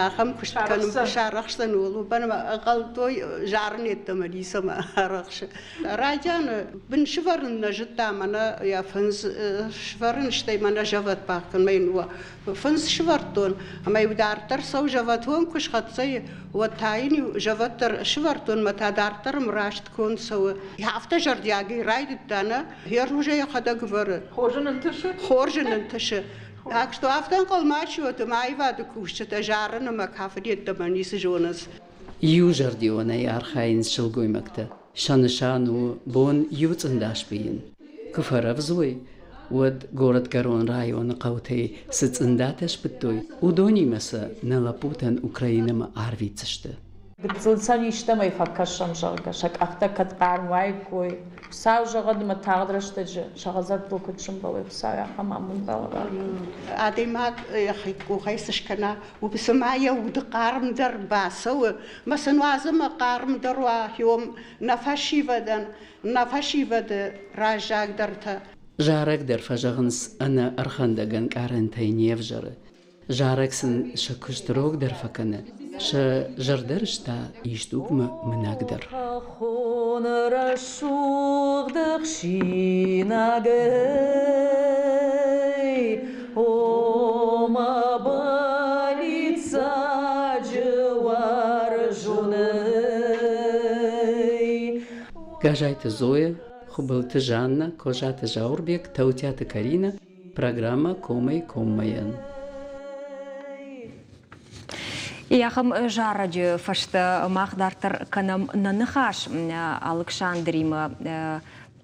ахӕм куыст кӕнын сарӕхсдзӕн, уымӕн ӕмӕ ӕнхъӕлдтой зарын йеддӕмӕ ницӕмӕ арӕхсы. Райдианы бын сывӕрын нӕ зыдта, мӕнӕ йӕ фындз сывӕрын, стӕй мӕнӕ зӕвӕт бакӕн, мӕ йын фындз сывӕрдтон, ӕмӕ-иу дарддӕр цӕу зӕвӕтон куы схӕццӕ и, уӕд та йын-иу зӕвӕт дӕр сывӕрдтон, мӕ та дарддӕр ӕмраст конд цӕуы. Афтӕ зӕрдиагӕй райдыдта, нӕ, йӕ ружӕ йӕхӕдӕг вӕры. Хорз ын ӕнтысы? Хорз ын ӕнтысы. Так что афтӕ ӕнхъӕлмӕ чи уыд, ӕмӕ аивады кусджытӕ зарын ӕмӕ кафын йеддӕмӕ ницы зонынц. Иузӕрдионӕй архайынц сылгоймӕгтӕ. Сӕ нысан у бон иу цъында сбийын. Куы фӕрӕвдз уой, уӕд горӕтгӕрон районы хъӕутӕй цы цъындатӕ сбыдтой, уыдонимӕ сӕ нӕ лӕппутӕн Украинӕмӕ арвитдзысты. Гыццыл сӕм истӕмӕй фӕкӕсӕм, зӕгъгӕ, сӕ къӕхтӕ кӕд хъарм уаиккой. Хуыцау зӕгъӕд ӕмӕ тагъд рӕстӕджы сӕ хӕдзӕрттыл куыд сӕмбӕлой, Хуыцау ахӕм амонд балӕвар кӕнӕд. Адӕймаг йӕхи къухӕй цы скӕна, уым цыма йӕ уды хъарм дӕр бацӕуы, мӕ сын уадзы мӕ хъарм дӕр уа хиом нӕ фӕсивӕдӕн, нӕ фӕсивӕды раззагдӕртӕ. Зарӕг дӕр фӕзӕгъынц ӕнӕ ӕрхӕндӕг ӕнкъарӕнтӕй не взӕры. Зарӕг сын сӕ куыст рогдӕр фӕкӕны, сӕ зӕрдӕрыст та исдугмӕ мынӕгдӕр. Хӕххон рӕсугъд ӕхсинагӕй, о мӕ бӕллиццаджы уарзонӕй. Газайты Зоя, Хуыбылты Жанна, Козаты Зауырбег, Таутиаты Каринӕ Программӕ комӕй-коммӕйӕн. Ахӕм зарӕджы фӕстӕ мах дарддӕр кӕнӕм нӕ ныхас Алыксандримӕ.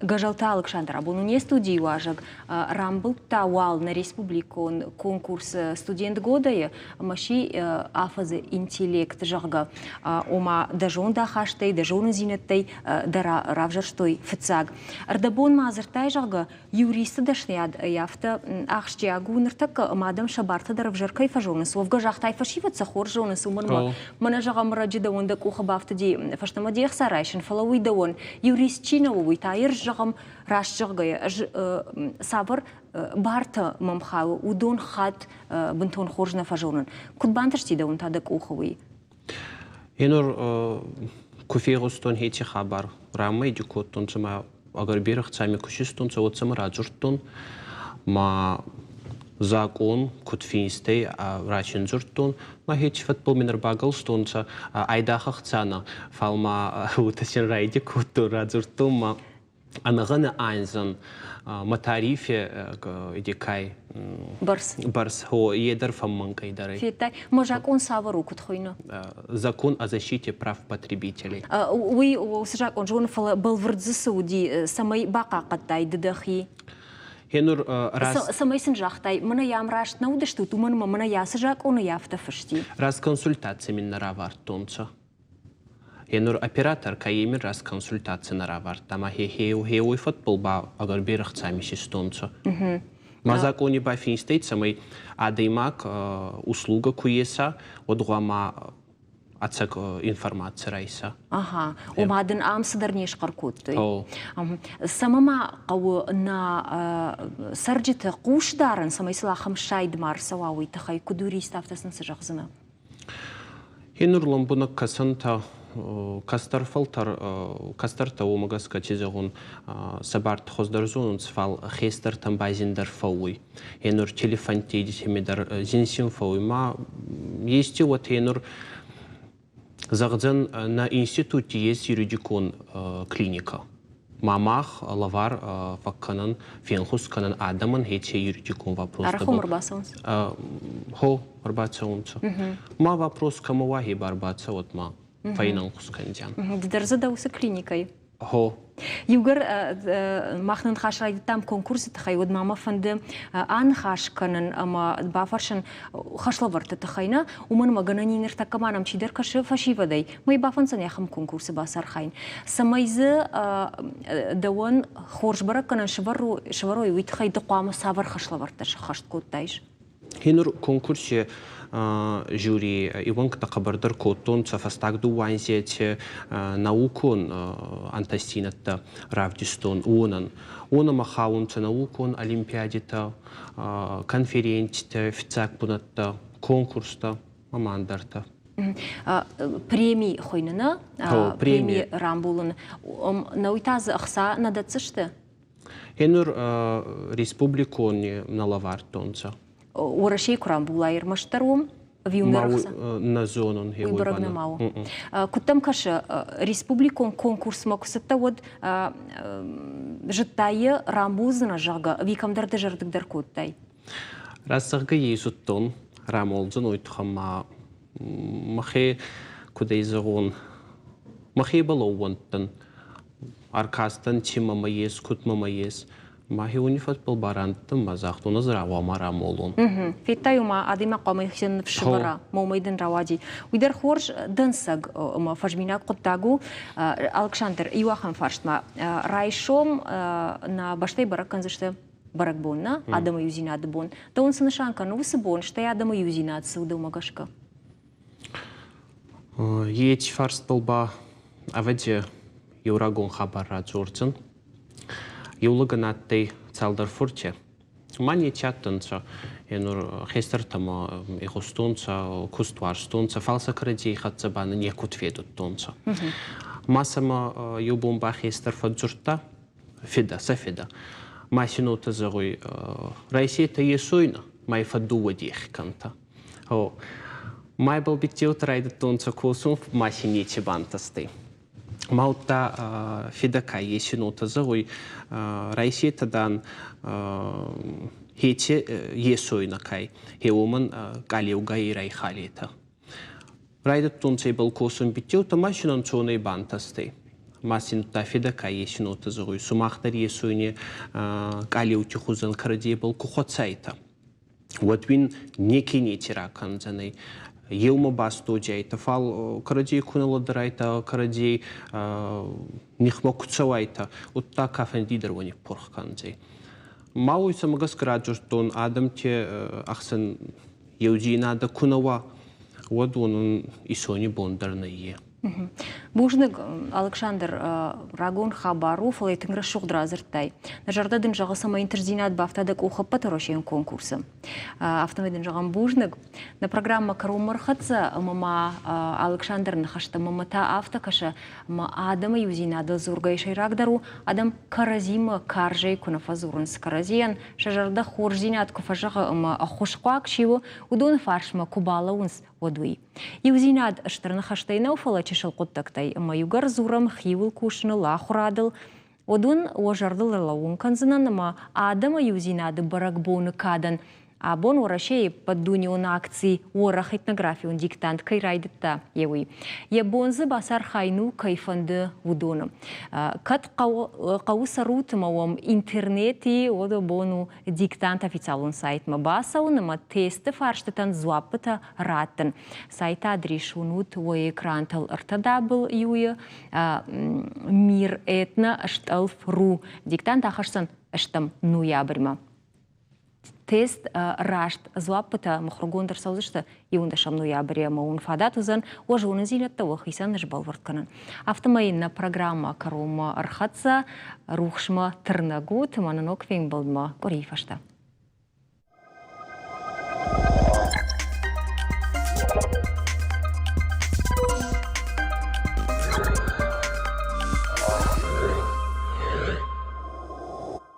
Гӕзӕлты Алыксандр абон у не студийы уазӕг. Рамбылдта уал нӕ республикон конкурс «Студент года-йы» ӕмӕ си афӕдзы интеллект, зӕгъгӕ, ома дӕ зондахастӕй, дӕ зонындзинӕдтӕй дӕ равзӕрстой фыццаг. Ӕрдӕбон ма дзырдтай, зӕгъгӕ, юристы дӕсныйад ӕй афтӕ ахсджиаг у ныртӕккӕ, ӕмӕ адӕм сӕ бартӕ дӕр ӕвзӕр кӕй фӕзонынц. Уӕвгӕ загътай, фӕсивӕд сӕ хорз зонынц, уымӕн ӕмӕ мӕнӕ зӕгъӕм, раджы дӕуӕн дӕ къухы бафтыди фӕстӕмӕ де хца райсын, фӕлӕ уый дӕуӕн юрист чи нӕ у, уый та ӕз зӕгъӕм, раст зӕгъгӕйӕ, ӕз цавӕр бартӕ мӕм хауы, уыдон хатт бынтон хорз нӕ фӕзонын. Куыд бантысти дӕуӕн та дӕ къухы уый? Енур ку фегъустон еци хабар, рамӕйди кодтон, цума Ӕгӕр берӕ хца ми ку систонцӕ, уӕд сӕмӕ радзурдтон, ма закъон куд финстӕй рачиндзурдтон, ма хеци фӕдбӕл мин ӕрбагӕлстонцӕ айдагъ ӕхца нӕ, фал ма уотӕ син райди кодтон, радзурдтон ма ӕнӕгъӕнӕ анзӕн ма тарифе идекай бӕрц. Бӕрц, хо, е дӕр фӕммӕнкъӕйдӕр ӕй. Федтай, ма закъон цавӕр у, куд хуйны? Закон о защите прав потребителей. Уый уыцы закъон зоны, фӕлӕ бӕлвырд дзы цы уыди, цӕмӕй бахъахъхъӕдтай ды дӕхи? Хенур раст... Цӕмӕй сын загътай, мӕнӕ йӕм раст нӕ уыдыстут, уымӕн ӕмӕ мӕнӕ ацы закъоны афтӕ фысти. Раст консультаци мин нӕ равардтонцӕ. Енур оператор каемин раст консультаци нӕ равардта, ма хе хе уой фӕдбӕл ба ӕгӕр берӕ хца исистонцӕ. Ма закъони ба финстӕй, цӕмӕй адӕймаг услугӕ ку еса, уӕд гъуама ӕцӕг информаци райса. Ага, ома дын ам цыдӕр не схъӕр кодтой. Цӕмӕ ма хъӕуы нӕ цӕрджыты хъус дарын, цӕмӕй сыл ахӕм сайд ма ӕрцӕуа, уый тыххӕй куыд юрист, афтӕ сын цы зӕгъдзынӕ? Енур лӕмбунӕг кӕсӕнтӕ кӕстӕр фӕлтӕр кӕстӕртӕ уомӕ гӕсгӕ ци зӕгъун, сӕ барт хуӕздӕр зонунцӕ, фал хестӕртӕн ба зиндӕр фӕууй. Енур телефонти дитеми дӕр зин син фӕууй. Ма ести уотӕ енур зӕгъдзӕн, нӕ институтти ес юридикон клиникӕ. Ма мах лӕвар фӕккӕнӕн, фенхус кӕнӕн адӕмӕн еци юридикон вопростӕбӕл. Арӕх ӕрбацӕунцӕ? Гъо, ӕрбацӕунцӕ. Ма вопрос кӕмӕ уа, хебӕ ӕрбацӕуӕд ма фӕйнӕнхус кӕндзиан. Ды дӕр дзы дӕ уыцы клиникӕйы? Гъо. Иугӕр мах ныхас райдыдтам конкурсы тыххӕй, уӕд ма мӕ фӕнды аныхас кӕнын ӕмӕ бафӕрсын хӕслӕвӕрдты тыххӕй нӕ, уымӕн ӕмӕ гӕнӕн и ныртӕккӕ ма нӕм чидӕр кӕсы фӕсивӕдӕй, мӕй бафӕнддзӕн ахӕм конкурсы бацархайын, цӕмӕй дзы дӕуӕн хорз бӕрӕггӕнӕн сӕвӕрой, уый тыххӕй ды хъуамӕ цавӕр хӕслӕвӕрдтӕ сӕххӕст кодтаис? Хенур конкурси жюри иуӕнгтӕ хъӕбӕрдӕр кодтонцӕ фӕстаг дууӕ анзети наукон ӕнтӕстдзийнӕдтӕ равдистон, уонӕн. Уонӕмӕ хаунцӕ наукон олимпиадитӕ, конференцитӕ, фиццаг бунӕттӕ, конкурстӕ ӕма ӕндӕртӕ. Преми хуыйны нӕ? Преми рамбулын. Науи та дзы ӕхца нӕ дӕтдзысты? Енур республикон нӕ лӕвардтонцӕ. Уӕрӕсейы куы рамбулай ӕрмӕстдӕр уым? Ӕви уым дӕр ӕхца? Нӕ зонун. Уый бӕрӕг нӕма у. Куыд дӕм кӕсы, республикон конкурсмӕ куы цыдтӕ, уӕд зыдтай йӕ, рамбулдзынӕ, зӕгъгӕ, ӕви кӕмдӕр дызӕрдыг дӕр кодтай? Раст зӕгъгӕ, ей зудтон, рамолдзӕн, уой туххӕн ма мӕхе, куд ӕй зӕгъон, мӕхебӕл ӕууӕндтӕн. Ӕркастӕн, ци мӕмӕ ес, куд мӕмӕ ес. Мӕхе уони фӕдбӕл барӕнттӕн ма загътон, ӕз рауа рамолон. Федтай ма адӕймаг хъуамӕ йӕхицӕн ныфс сӕвӕра, ма уымӕй дын рауади. Уый дӕр хорз дӕнцӕг ӕмӕ фӕзминаг хъуыддаг у. Алыксандр, иу ахӕм фарст ма. Райсом нӕ бӕстӕйы бӕрӕг кӕндзысты бӕрӕгбон, нӕ адӕмы иудзинады бон. Дӕуӕн цы нысан кӕны уыцы бон, стӕй адӕмы иудзинад цы у дӕумӕ гӕсгӕ? Еци фарстбӕл ба, ӕвӕдзи, еу рагон хабар радзордзӕн. Еу лӕгӕн адтӕй цалдӕр фурти. Ма неци адтӕнцӕ. Е нур хестӕртӕмӕ игъустонцӕ, куст уарзтонцӕ, фал сӕ кӕрӕдзей хӕццӕ ба некуд федудтонцӕ. Ма сӕмӕ еу бон ба хестӕр фӕдздзурдта, федӕ, сӕ федӕ. Ма син уотӕ зӕгъуй: Райсетӕ есойнӕ, ма ӕй фӕддууӕ дех кӕнтӕ. Ма ибӕл биццеутӕ райдӕдтонцӕ косун, ма син неци бантӕстӕй. Ма удта федӕ ка еци нотӕ зӕгъуй, райсетӕ, дан, хеци есойнӕ кай, хе уомӕн къалеугай райхалетӕ. Райдӕдтонцӕ ибӕл косун биццеутӕ, ма син ӕнцонӕй бантӕстӕй. Ма син удта федӕ ка еци нотӕ зӕгъуй, сумах дӕр есойни къалеути хузӕн кӕрӕдзебӕл ку хуӕцайтӕ, уӕд уин неке неци ракӕндзӕнӕй. Еумӕ бастодиайтӕ, фал кӕрӕдзей ку нӕ лӕдӕрайтӕ, кӕрӕдзей нихмӕ ку цӕуайтӕ, удта кафӕнди дӕр уӕ ниппурх кӕндзӕй. Ма уой цӕмӕ гӕсгӕ радзурдтон, адӕмти ӕхсӕн еудзийнадӕ ку нӕ уа, уӕд уонӕн исони бон дӕр нӕййе. Бузныг, Алыксандр, рагон хабар у, фӕлӕ тынг рӕсугъд радзырдтай. Нӕ зӕрдӕ дын зӕгъы, цӕмӕй ӕнтыстдзинад бафта дӕ къухы ӕппӕтуӕрӕсейон конкурсы. Афтӕмӕй дын зӕгъӕм бузныг. Нӕ программӕ кӕронмӕ ӕрхӕццӕ ӕмӕ ма Алыксандры ныхӕстӕм ӕмӕ та афтӕ кӕсы, ӕмӕ адӕмы иудзинадыл дзургӕйӕ сӕйрагдӕр у, адӕм кӕрӕдзимӕ карзӕй куы нӕ фӕдзурынц, кӕрӕдзийӕн сӕ зӕрдӕ хорздзинад куы фӕзӕгъы ӕмӕ ӕххуысхъуаг чи у, уыдоны фарсмӕ куы балӕууынц, уӕд уый. Иудзинад стыр ныхӕстӕй нӕу, фӕлӕ чысыл хъуыддӕгтӕй, ӕмӕ иугӕр дзурӕм хиуыл кусыныл, ахуырадыл, уӕд уын уӕ зӕрдыл ӕрлӕууын кӕндзынӕн ӕмӕ адӕмы иудзинады бӕрӕгбоны кадӕн абон Уӕрӕсейы ӕппӕтдунеон акци уӕрӕх этнографион диктант кӕй райдыдта, йе уый. Йӕ бон дзы бацархайын у, кӕй фӕнды, уыдоны. Кӕд хъӕуы цӕрут ӕмӕ уӕм интернет и, уӕд уӕ бон у диктант официалон сайтмӕ бацӕуын ӕмӕ тесты фарстытӕн дзуаппытӕ раттын. Сайты адрис уынут уӕ экрантыл ӕртӕ дабл иуйы Мир этно стъӕлф ру. Диктант ахӕсдзӕн ӕстӕм ноябрьмӕ. Тест раст дзуаппытӕ мыхуыргонд ӕрцӕудзысты иуӕндӕсӕм ноябры ӕмӕ уын фадат уыдзӕн уӕ зонындзинӕдтӕ уӕхицӕн сбӕлвырд кӕнын. Афтӕмӕй нӕ программӕ кӕронмӕ ӕрхӕццӕ, рухсмӕ тырнӕг ут ӕмӕ нӕ ног фембӕлдмӕ къуырийы фӕстӕ.